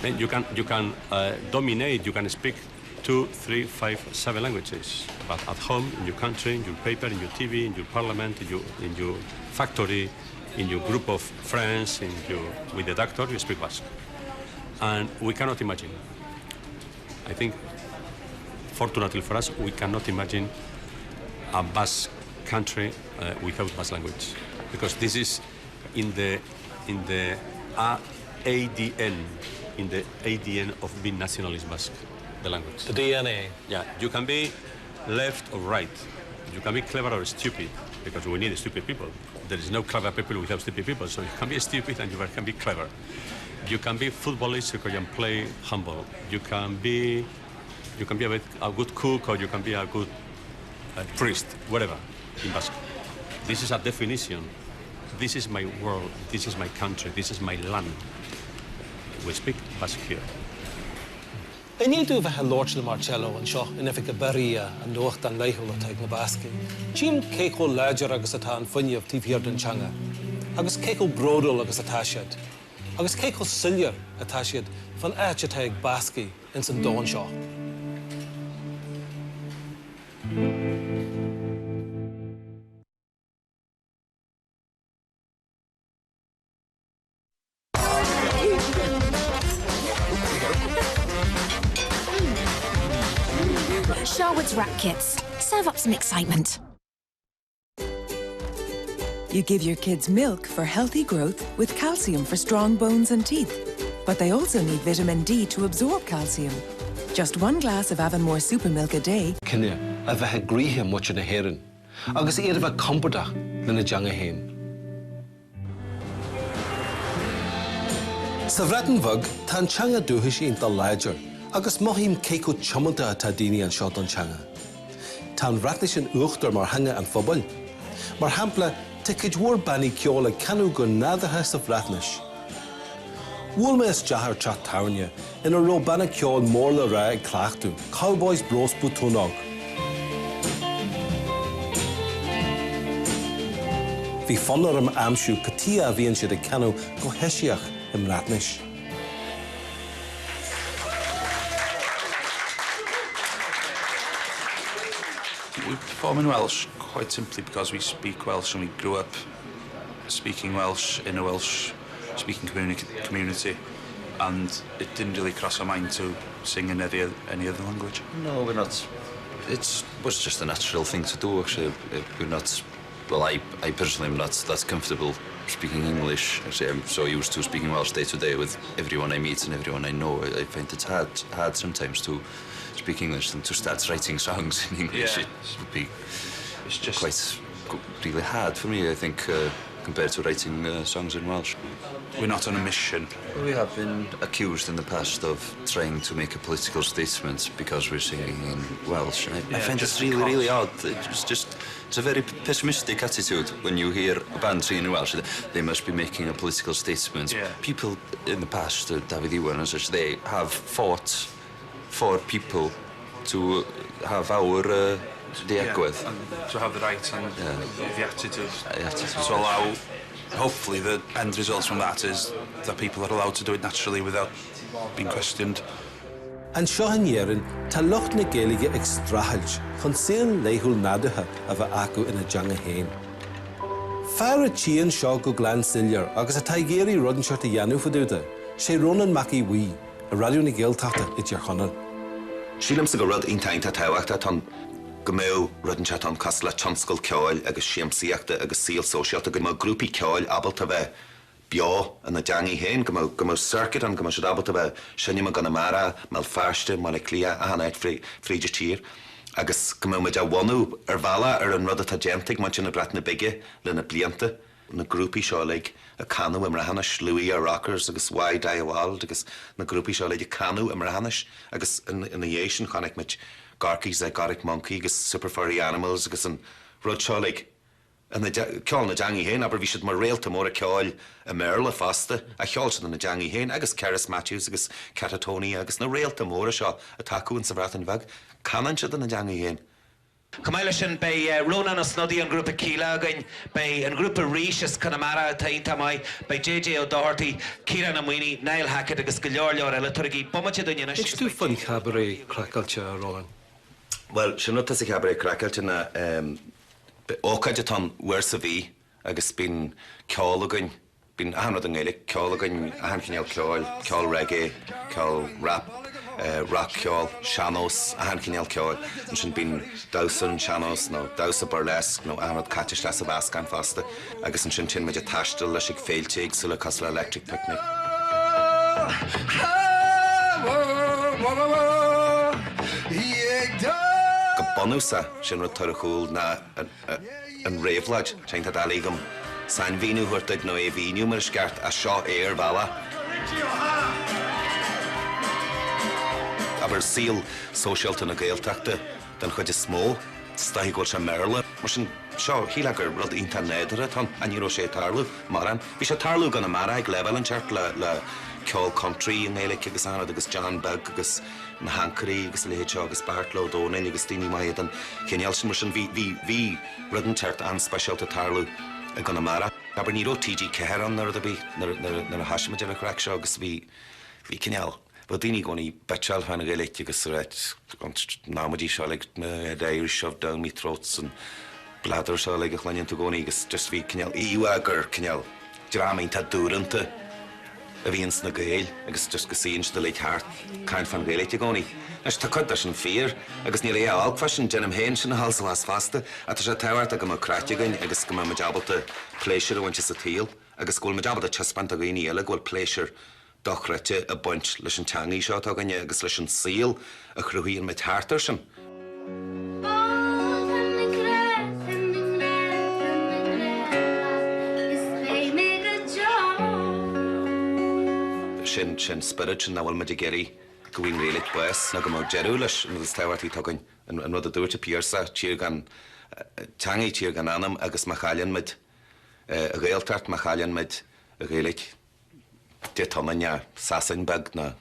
then you can, you can uh, dominate, you can speak two, three, five, seven languages. But at home, in your country, in your paper, in your TV, in your parliament, in your, in your factory, in your group of friends, in your, with the doctor, you speak Basque. And we cannot imagine. I think, fortunately for us, we cannot imagine a Basque country uh, without Basque language. Because this is in the, in the ADN, in the ADN of being nationalist Basque, the language. The DNA. Yeah, you can be left or right. You can be clever or stupid, because we need stupid people. There is no clever people without stupid people, so you can be stupid and you can be clever. You can be footballist, you can play handball. You can be, you can be a, bit, a good cook or you can be a good uh, priest, whatever, in Basque. This is a definition. This is my world, this is my country, this is my land. We speak Basque here. I ndiaidh domh bheith ag labhairt le Marcello anseo in oifig Berria, an nuachtán laethúil atá ag na Bascaigh, tchím cé chomh láidir agus atá an fuinneamh taobh thiar den teanga, agus cé chomh bródúil agus atá siad, agus cé chomh soiléir atá siad fán áit atá ag Bascaigh ins an domhan seo. Sharwood's Wrap Kits. Serve up some excitement. You give your kids milk for healthy growth with calcium for strong bones and teeth. But they also need vitamin D to absorb calcium. Just one glass of Avonmore Supermilk a day. Cine a bheith i gcroíthe muintir na hÉireann agus iad a bheith compordach lena dteanga féin. Sa Bhreatain Bheag, tá an teanga dúchais iontach láidir agus mothaím cé chomh tiomanta atá daoine anseo don teanga. tá an Bhreatnais in uachtar mar theanga an phobail. Mar shampla, tá cuid mhór bannaí ceoil ag canadh go nádúrtha sa Bhreatnais. Bhuail mé isteach ar teach tábhairne ina raibh banna ceoil mór le rá ag cleachtadh, Cowboys Bros Botwnnog. Bhí fonn orm a aimsiú cad chuige a bhíonn siad ag canadh go heisiach i mBreatnais. We perform in Welsh quite simply because we speak Welsh and we grew up speaking Welsh in a Welsh speaking community and it didn't really cross our mind to sing in any, any other language. No, we're not. It was just a natural thing to do, actually. We're not, well, I, I personally am not that comfortable speaking English. Actually, I'm so used to speaking Welsh day to day with everyone I meet and everyone I know. I, I find it hard, hard sometimes to speak English and to start writing songs in English. Yeah. It would be it's just quite really hard for me, I think, uh, compared to writing uh, songs in Welsh. We're not on a mission. We have been accused in the past of trying to make a political statement because we're singing in Welsh. And I, yeah, I find it really, really odd. It's just, it's a very pessimistic attitude when you hear a band singing in Welsh. They must be making a political statement. Yeah. People in the past, uh, David Iwan and such, they have fought for people to have our uh, the agwedd. Yeah, and to have the right and yeah. the attitude. The attitude. To allow, hopefully the end result from that is that people are allowed to do it naturally without being questioned. Anseo in Éirinn, tá lucht na Gaeilge ag streachailt chun saol laethúil nádúrtha a bheith acu ina dteanga féin. Fear a tchíonn seo go glan soiléir agus atá ag iarraidh rud inteacht a dhéanamh fá dtaobh de, sé Rónán Mac Aodha Bhuí, i Raidió na Gaeltachta i dTír Chonaill. Sílimse gur rud iontach iontach tábhachtach atá ann go mbeadh rud inteacht ann cosúil le tionscal ceoil agus siamsaíochta agus saol sóisialta, go mbeadh grúpaí ceoil ábalta bheith beo ina dteangaidh féin, go mbeadh go mbeadh circuit ann, go mbeadh siad ábalta bheith seinm i gConamara, mBéal Feirste, mBaile Átha Cliath, achan áit fríd an tír agus go mbeadh muid á bhunú ar bhealach ar an rud atá déanta ag muintir na Breataine Bige le na blianta. na grúpaí seo uilig ag canadh i mBreathnais, Louis Our Rockers agus Y Dei Wald agus na grúpaí seo uilig ag canadh i mBreathnais agus ina dhiaidh sin chonaic muid Gorky's Zygotic Mynci agus Super Furry Animals agus an rud seo uilig ina ceol ina dteangaidh féin, abair bhí siad mar réalta móra ceoil i mBéarla fosta ach cheol siad ina dteangaidh féin agus Cerys Matthews agus Catatonia agus na réalta móra seo atá acu insa Bhreatain Bheag, canann siad ina dteangaidh féin. Chomh maith leis sin, beidh Rónán Ó Snodaigh ón ghrúpa Kíla againn, beidh an grúpa Rís as Conamara atá iontach maith, beidh JJ Ó Dochartaigh, Ciarán Ó Maonaigh, Niall Hackett agus go leor leor eile. Tabhairigí bomaite dúinn anois Inis agus domh beidh faoin Chabaret Craiceáilte, a Rónáin. Bhuel, sin rud atá sa Chabaret Craiceáilte ná ócáid atá ann uair sa mhí agus bíonn ceol againn Bíonn achan rud i nGaeilge, ceol againn, achan chineál ceoil, ceol reggae, ceol rap, rac-cheol, sean-nós, achan chineál ceoil. Ansin bíonn damhsa an sean-nós nó damhsa burlesque nó achan rud caite isteach sa mheascán fosta. Agus ansin téann muid ag taisteal leis ag féilte éagsúla cosúil le Electric Picnic. Go bunúsach, sé an rud atá ar chúl ná an. an réabhlóid. Tá sé iontach doiligh agam sainmhíniú a thabhairt duit nó é a mhíniú mar is ceart, ach seo é ar bhealach. Abair, saol sóisialta na Gaeltachta den chuid is mó, is dóichí go bhfuil sé i mBéarla. Mar sin, seo, shílfeá gur rud iontach nádúrtha atá ann, ach ní raibh sé ag tarlú, mórán. Bhí sé ag tarlú i gConamara ag leibhéal inteacht le le ceol country i nGaeilge agus achan rud agus John Beag agus na hAncairí agus a leithéid seo agus Beairtle Ó Domhnaill agus daoine maithe den chineál sin. Mar sin bhí, bhí, bhí rud inteacht an-speisialta ag tarlú i gConamara. Abair, ní raibh TG4 ann nó rud ar bith nuair, nuair, nuair a thoisigh muid ar an chraic seo agus bhí, bhí cineál, bheadh daoine i gcónaí bitseáil fán Ghaeilge agus ag ráit an amaidí seo uilig, the Irish shoved down me throat an bladar seo uilig a chluineann tú i gcónaí agus just bhí cineál íomhá gur cineál dream iontach dúranta a bhí ins na Gaeil agus just go suíonn siad uilig thart ag caint fán Ghaeilge i gcónaí. Anois tá cuid de sin fíor agus níl a dhath olc fá sin, déanaim féin sin thall is abhus fosta ach tá sé tábhachtach go mbeadh craic againn agus go mbeadh muid ábalta pléisiúr a bhaint as an tsaol agus go bhfuil muid ábalta taispeáint do dhaoine eile go bhfuil pléisiúr dochreidte ag baint leis an teangaidh seo atá againne agus leis an saol a chruthaíonn muid thart air sin. Sin, sin spiorad sin nach bhfuil muid ag iarraidh. go bhfuair an Ghaeilge bás nó go mbeadh deireadh leis, an rud is tábhachtaí atá againn, an rud a dúirt an Piarsach, tír gan teangaidh, tír gan anam agus má chailleann muid an Ghaeltacht, má chailleann muid an Ghaeilge, Dé ionainn, Sasain beag nó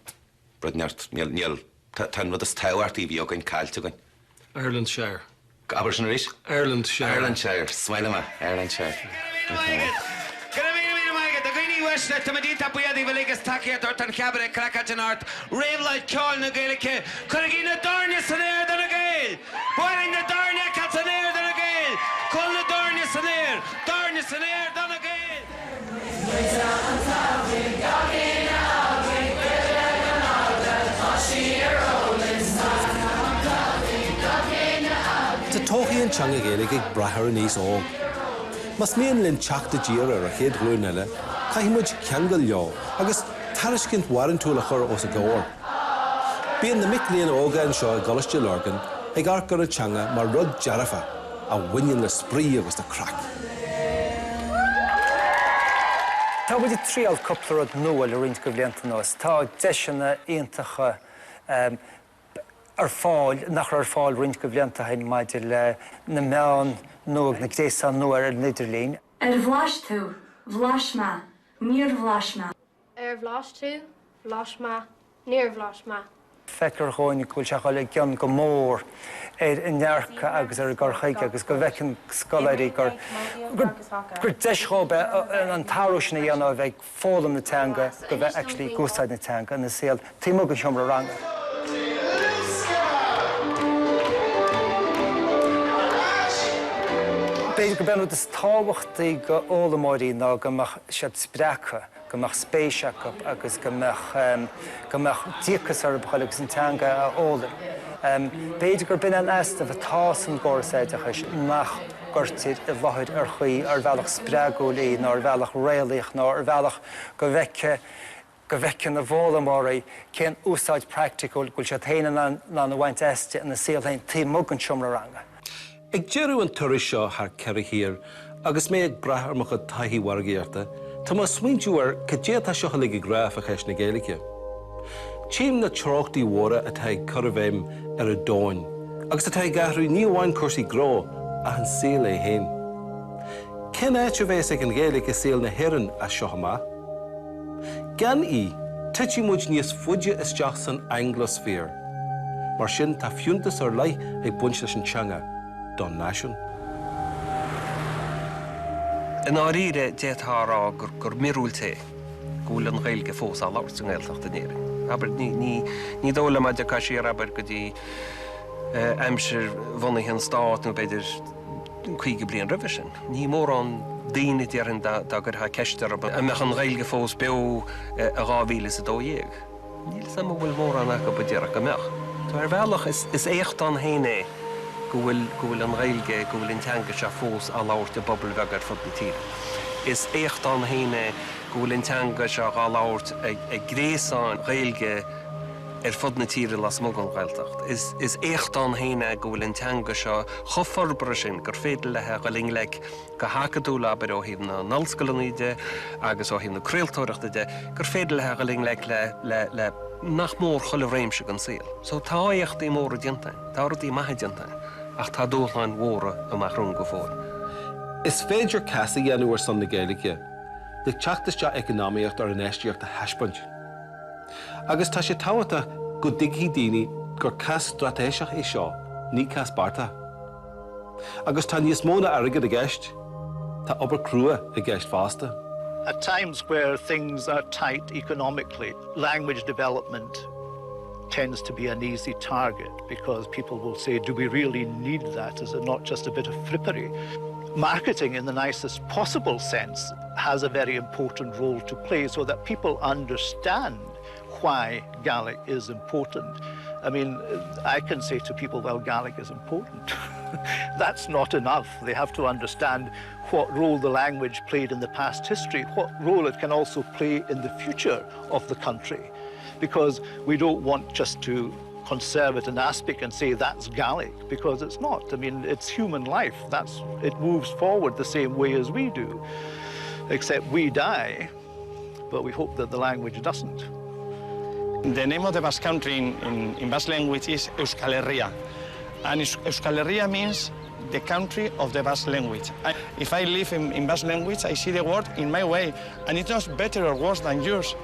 rud inteacht, níl, níl, tá an rud is tábhachtaí a bhí againn caillte againn. Ireland Shire. Abair sin arís. Ireland Shire. Ireland Shire. Is maith liom é. Ireland Shire. Go raibh míle maith agat, a dhaoine uaisle, táimid iontach buíoch daoibh uilig as tacaíocht a thabhairt don Chabaret Craiceáilte anocht, Réabhlóid Ceoil na Gaeilge. Cuirigí na doirne san aer do na Gaeil! Buailigí na doirne san aer do na Gaeil! Cuir na doirne san aer! Doirne san aer do na Gaeil! Tá todhchaí an teanga Ghaeilge ag brath ar an aos óg. Más mian linn teacht i dtír ar an chéad ghlúin eile, caithfidh muid ceangal leo agus tairiscint bharantúil a chur os a gcomhair. Bíonn na mic léinn óga anseo i gColáiste Lurgan ag amharc ar an teanga mar rud dearfa a bhaineann le spraoi agus le craic. Tá muid ag triail cúpla rud nua le roinnt de bhlianta anuas. Tá deiseanna iontacha ar fáil nach raibh ar fáil roinnt de bhlianta ó shin maidir le na meáin nua, na gréasáin nua ar an idirlíon. Ar bhlais tú? Bhlais mé. Níor bhlais mé. Ar bhlais tú? Bhlais mé. Níor bhlais mé. Feictear dhúinn go bhfuil sé ag dul i gcion go mór ar a ndearcadh agus ar a gcur chuige agus go bhfeiceann scoláirí gur gur deis dhóibh é an t-athrú sin a dhéanamh ó bheith ag foghlaim na teanga go bheith actually ag úsáid na teanga ina saol taobh amuigh den sheomra ranga. B'fhéidir gurb é an rud is tábhachtaí do fhoghlaimeoirí ná go mbeadh siad spreagtha. go mbeadh spéis acu agus go mbeadh, go mbeadh díocas orthu a dhul agus an teanga a fhoghlaim. B'fhéidir gurb in an easnamh atá san gcóras oideachais, nach gcuirtear i láthair ar chaoi, ar bhealach spreagúil í, nó ar bhealach réalaíoch, nó ar bhealach go bhfeicfidh, go bhfeiceann na foghlaimeoirí cén úsáid praiticiúil go bhfuil siad féin in ann a bhaint aisti ina saol féin taobh amuigh den seomra ranga. Ag deireadh an turais seo thar cheithre thír, agus mé ag brath ar mo chuid taithí mhargaíochta, tá mé ag smaointiú ar cad é atá seo uilig ag rá fá cheist na Gaeilge. Tchím na treochtaí mhóra atá ag cur i bhfeidhm ar an domhan agus atá ag athrú ní amháin cúrsaí gnó ach an saol é féin. Cén áit a bheas ag an Ghaeilge i saol na hÉireann as seo amach? Gan í, titfidh muid níos faide isteach san Anglosphere. Mar sin, tá fiúntas ar leith ag baint leis an teanga don náisiún. I ndáiríre, d'fhéadfá a rá gur míorúilt é go bhfuil an Ghaeilge fós á labhairt sa nGaeltacht in Éirinn. Abair, ní dóigh liom, má d'fhéachfá siar, abair, go dtí aimsir bhunaithe an stáit nó b'fhéidir 50 bliain roimhe sin, ní mórán daoine, déarfainn, dá gcuirfeá ceist orthu an mbeadh an Ghaeilge fós beo i 2012. Níl 'fhios a'm an bhfuil mórán acu a déarfadh go mbeadh. So ar bhealach is éacht ann féin é go bhfuil, go bhfuil an Ghaeilge, go bhfuil an teanga seo fós á labhairt i bpobail bheaga ar fud na tíre. Is éacht ann féin é go bhfuil an teanga seo dhá labhairt ag, ag gréasáin Ghaeilge ar fud na tíre lasmuigh den Ghaeltacht. Is, is éacht ann féin é go bhfuil an teanga seo chomh forbartha sin gur féidir léi a dhul i ngleic go hacadúil, abair, ó thaobh na n-ollscoileanna de agus ó thaobh na craoltóireachta de, gur féidir léi a dhul i ngleic le, le, le nach mór chuile réimse den saol. So tá éachtaí móra déanta againn, tá rudaí maithe déanta againn, ach tá dúshláin mhóra amach romhainn go fóill. Is féidir cás a dhéanamh ar son na Gaeilge le teacht isteach eacnamaíocht ar infheistíocht a thaispeáint. Agus tá sé tábhachtach go dtuigfidh daoine gur cás straitéiseach é seo, ní cás beartach. Agus tá níos mó ná airgead i gceist, tá obair crua i gceist fosta. At times where things are tight economically, language development tends to be an easy target because people will say, do we really need that? Is it not just a bit of frippery? Marketing in the nicest possible sense has a very important role to play so that people understand why Gaelic is important. I mean, I can say to people, well, Gaelic is important. That's not enough. They have to understand what role the language played in the past history, what role it can also play in the future of the country. Because we don't want just to conserve it in aspic and say that's Gaelic, because it's not. I mean, it's human life. That's, it moves forward the same way as we do, except we die, but we hope that the language doesn't. The name of the Basque Country in, in, in Basque language is Euskal Herria. And Euskal Herria means the country of the Basque language. I, if I live in, in Basque language, I see the world in my way, and it's not better or worse than yours.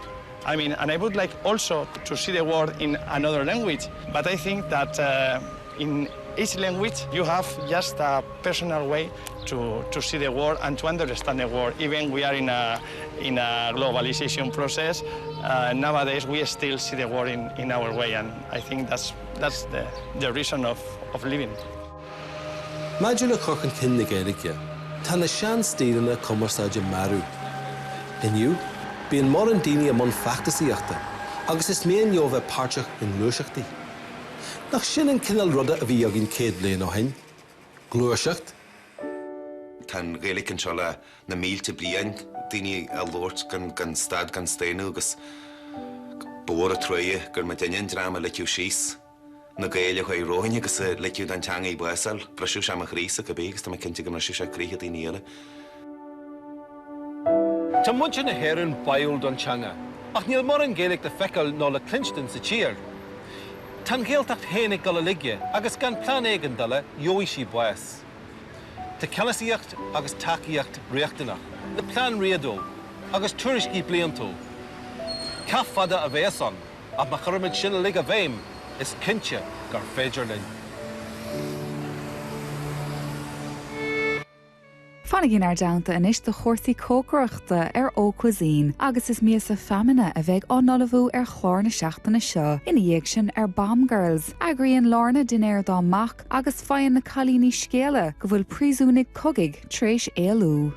I mean, and I would like also to see the world in another language, but I think that uh, in each language you have just a personal way to, to see the world and to understand the world. Even we are in a, in a globalization process, uh, nowadays we still see the world in, in our way, and I think that's, that's the, the reason of, of living. Maidir le cur chun cinn na Gaeilge, tá na seanstíleanna cumarsáide marbh. Inniu, bíonn mórán daoine i mbun feachtasaíochta agus is mian leo bheith páirteach i ngluaiseachtaí. Nach sin an cineál ruda a bhí againn 100 bliain ó shin? Gluaiseacht? Tá an Ghaeilge anseo le na mílte bliain, daoine á labhairt gan stad gan staonadh agus ba mhór an truaighe gur muidinne an dream a ligfeadh síos na Gaeil a chuaigh romhainn agus a ligfeadh don teangaidh bás a fháil. Bhrisfeadh sé mo chroísa cibé agus tá mé cinnte go mbrisfeadh sé croíthe daoine eile. Tá muintir na hÉireann báúil don teanga, ach níl mórán Gaeilge le feiceáil nó le cluinstin sa tír. Tá an Ghaeltacht féin ag dul i laige agus gan plean éigeandála gheobhaidh sí bás. Tá ceannasaíocht agus tacaíocht riachtanach le plean réadúil agus tuairiscí bliantúil. Cath fada a bheas ann ach má chuirimid sin uilig i bhfeidhm is cinnte gur féidir linn. Fanaigí inár dteannta anois do chúrsaí cócaireachta ar Ó Cuisine agus is miasa feamainne a bheidh á n-ullmhú ar chlár na seachtaine seo. Ina dhiaidh sin ar Bomb Girls, eagraíonn Lorna dinnéar dá mac agus faigheann na cailíní scéala go bhfuil príosúnaigh cogaidh tar éis éalú.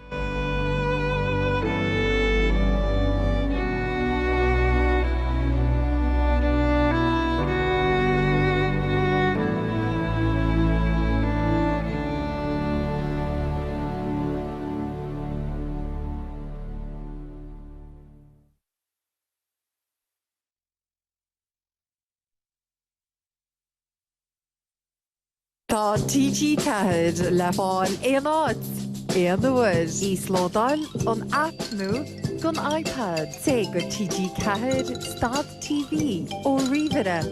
Tá TG4 le fáil aon áit, aon uair. Íoslódáil an aip nua don iPad. Téigh go TG4 stad TV ó ríomhaire,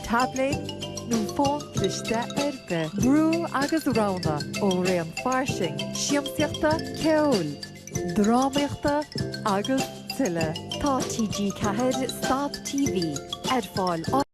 taibléad nó fón cliste ar bith. Brú agus roghnaigh ó raon fairsing siamsaíochta, ceoil, drámaíochta agus tuilleadh. Tá TG4 Stad TV ar fáil.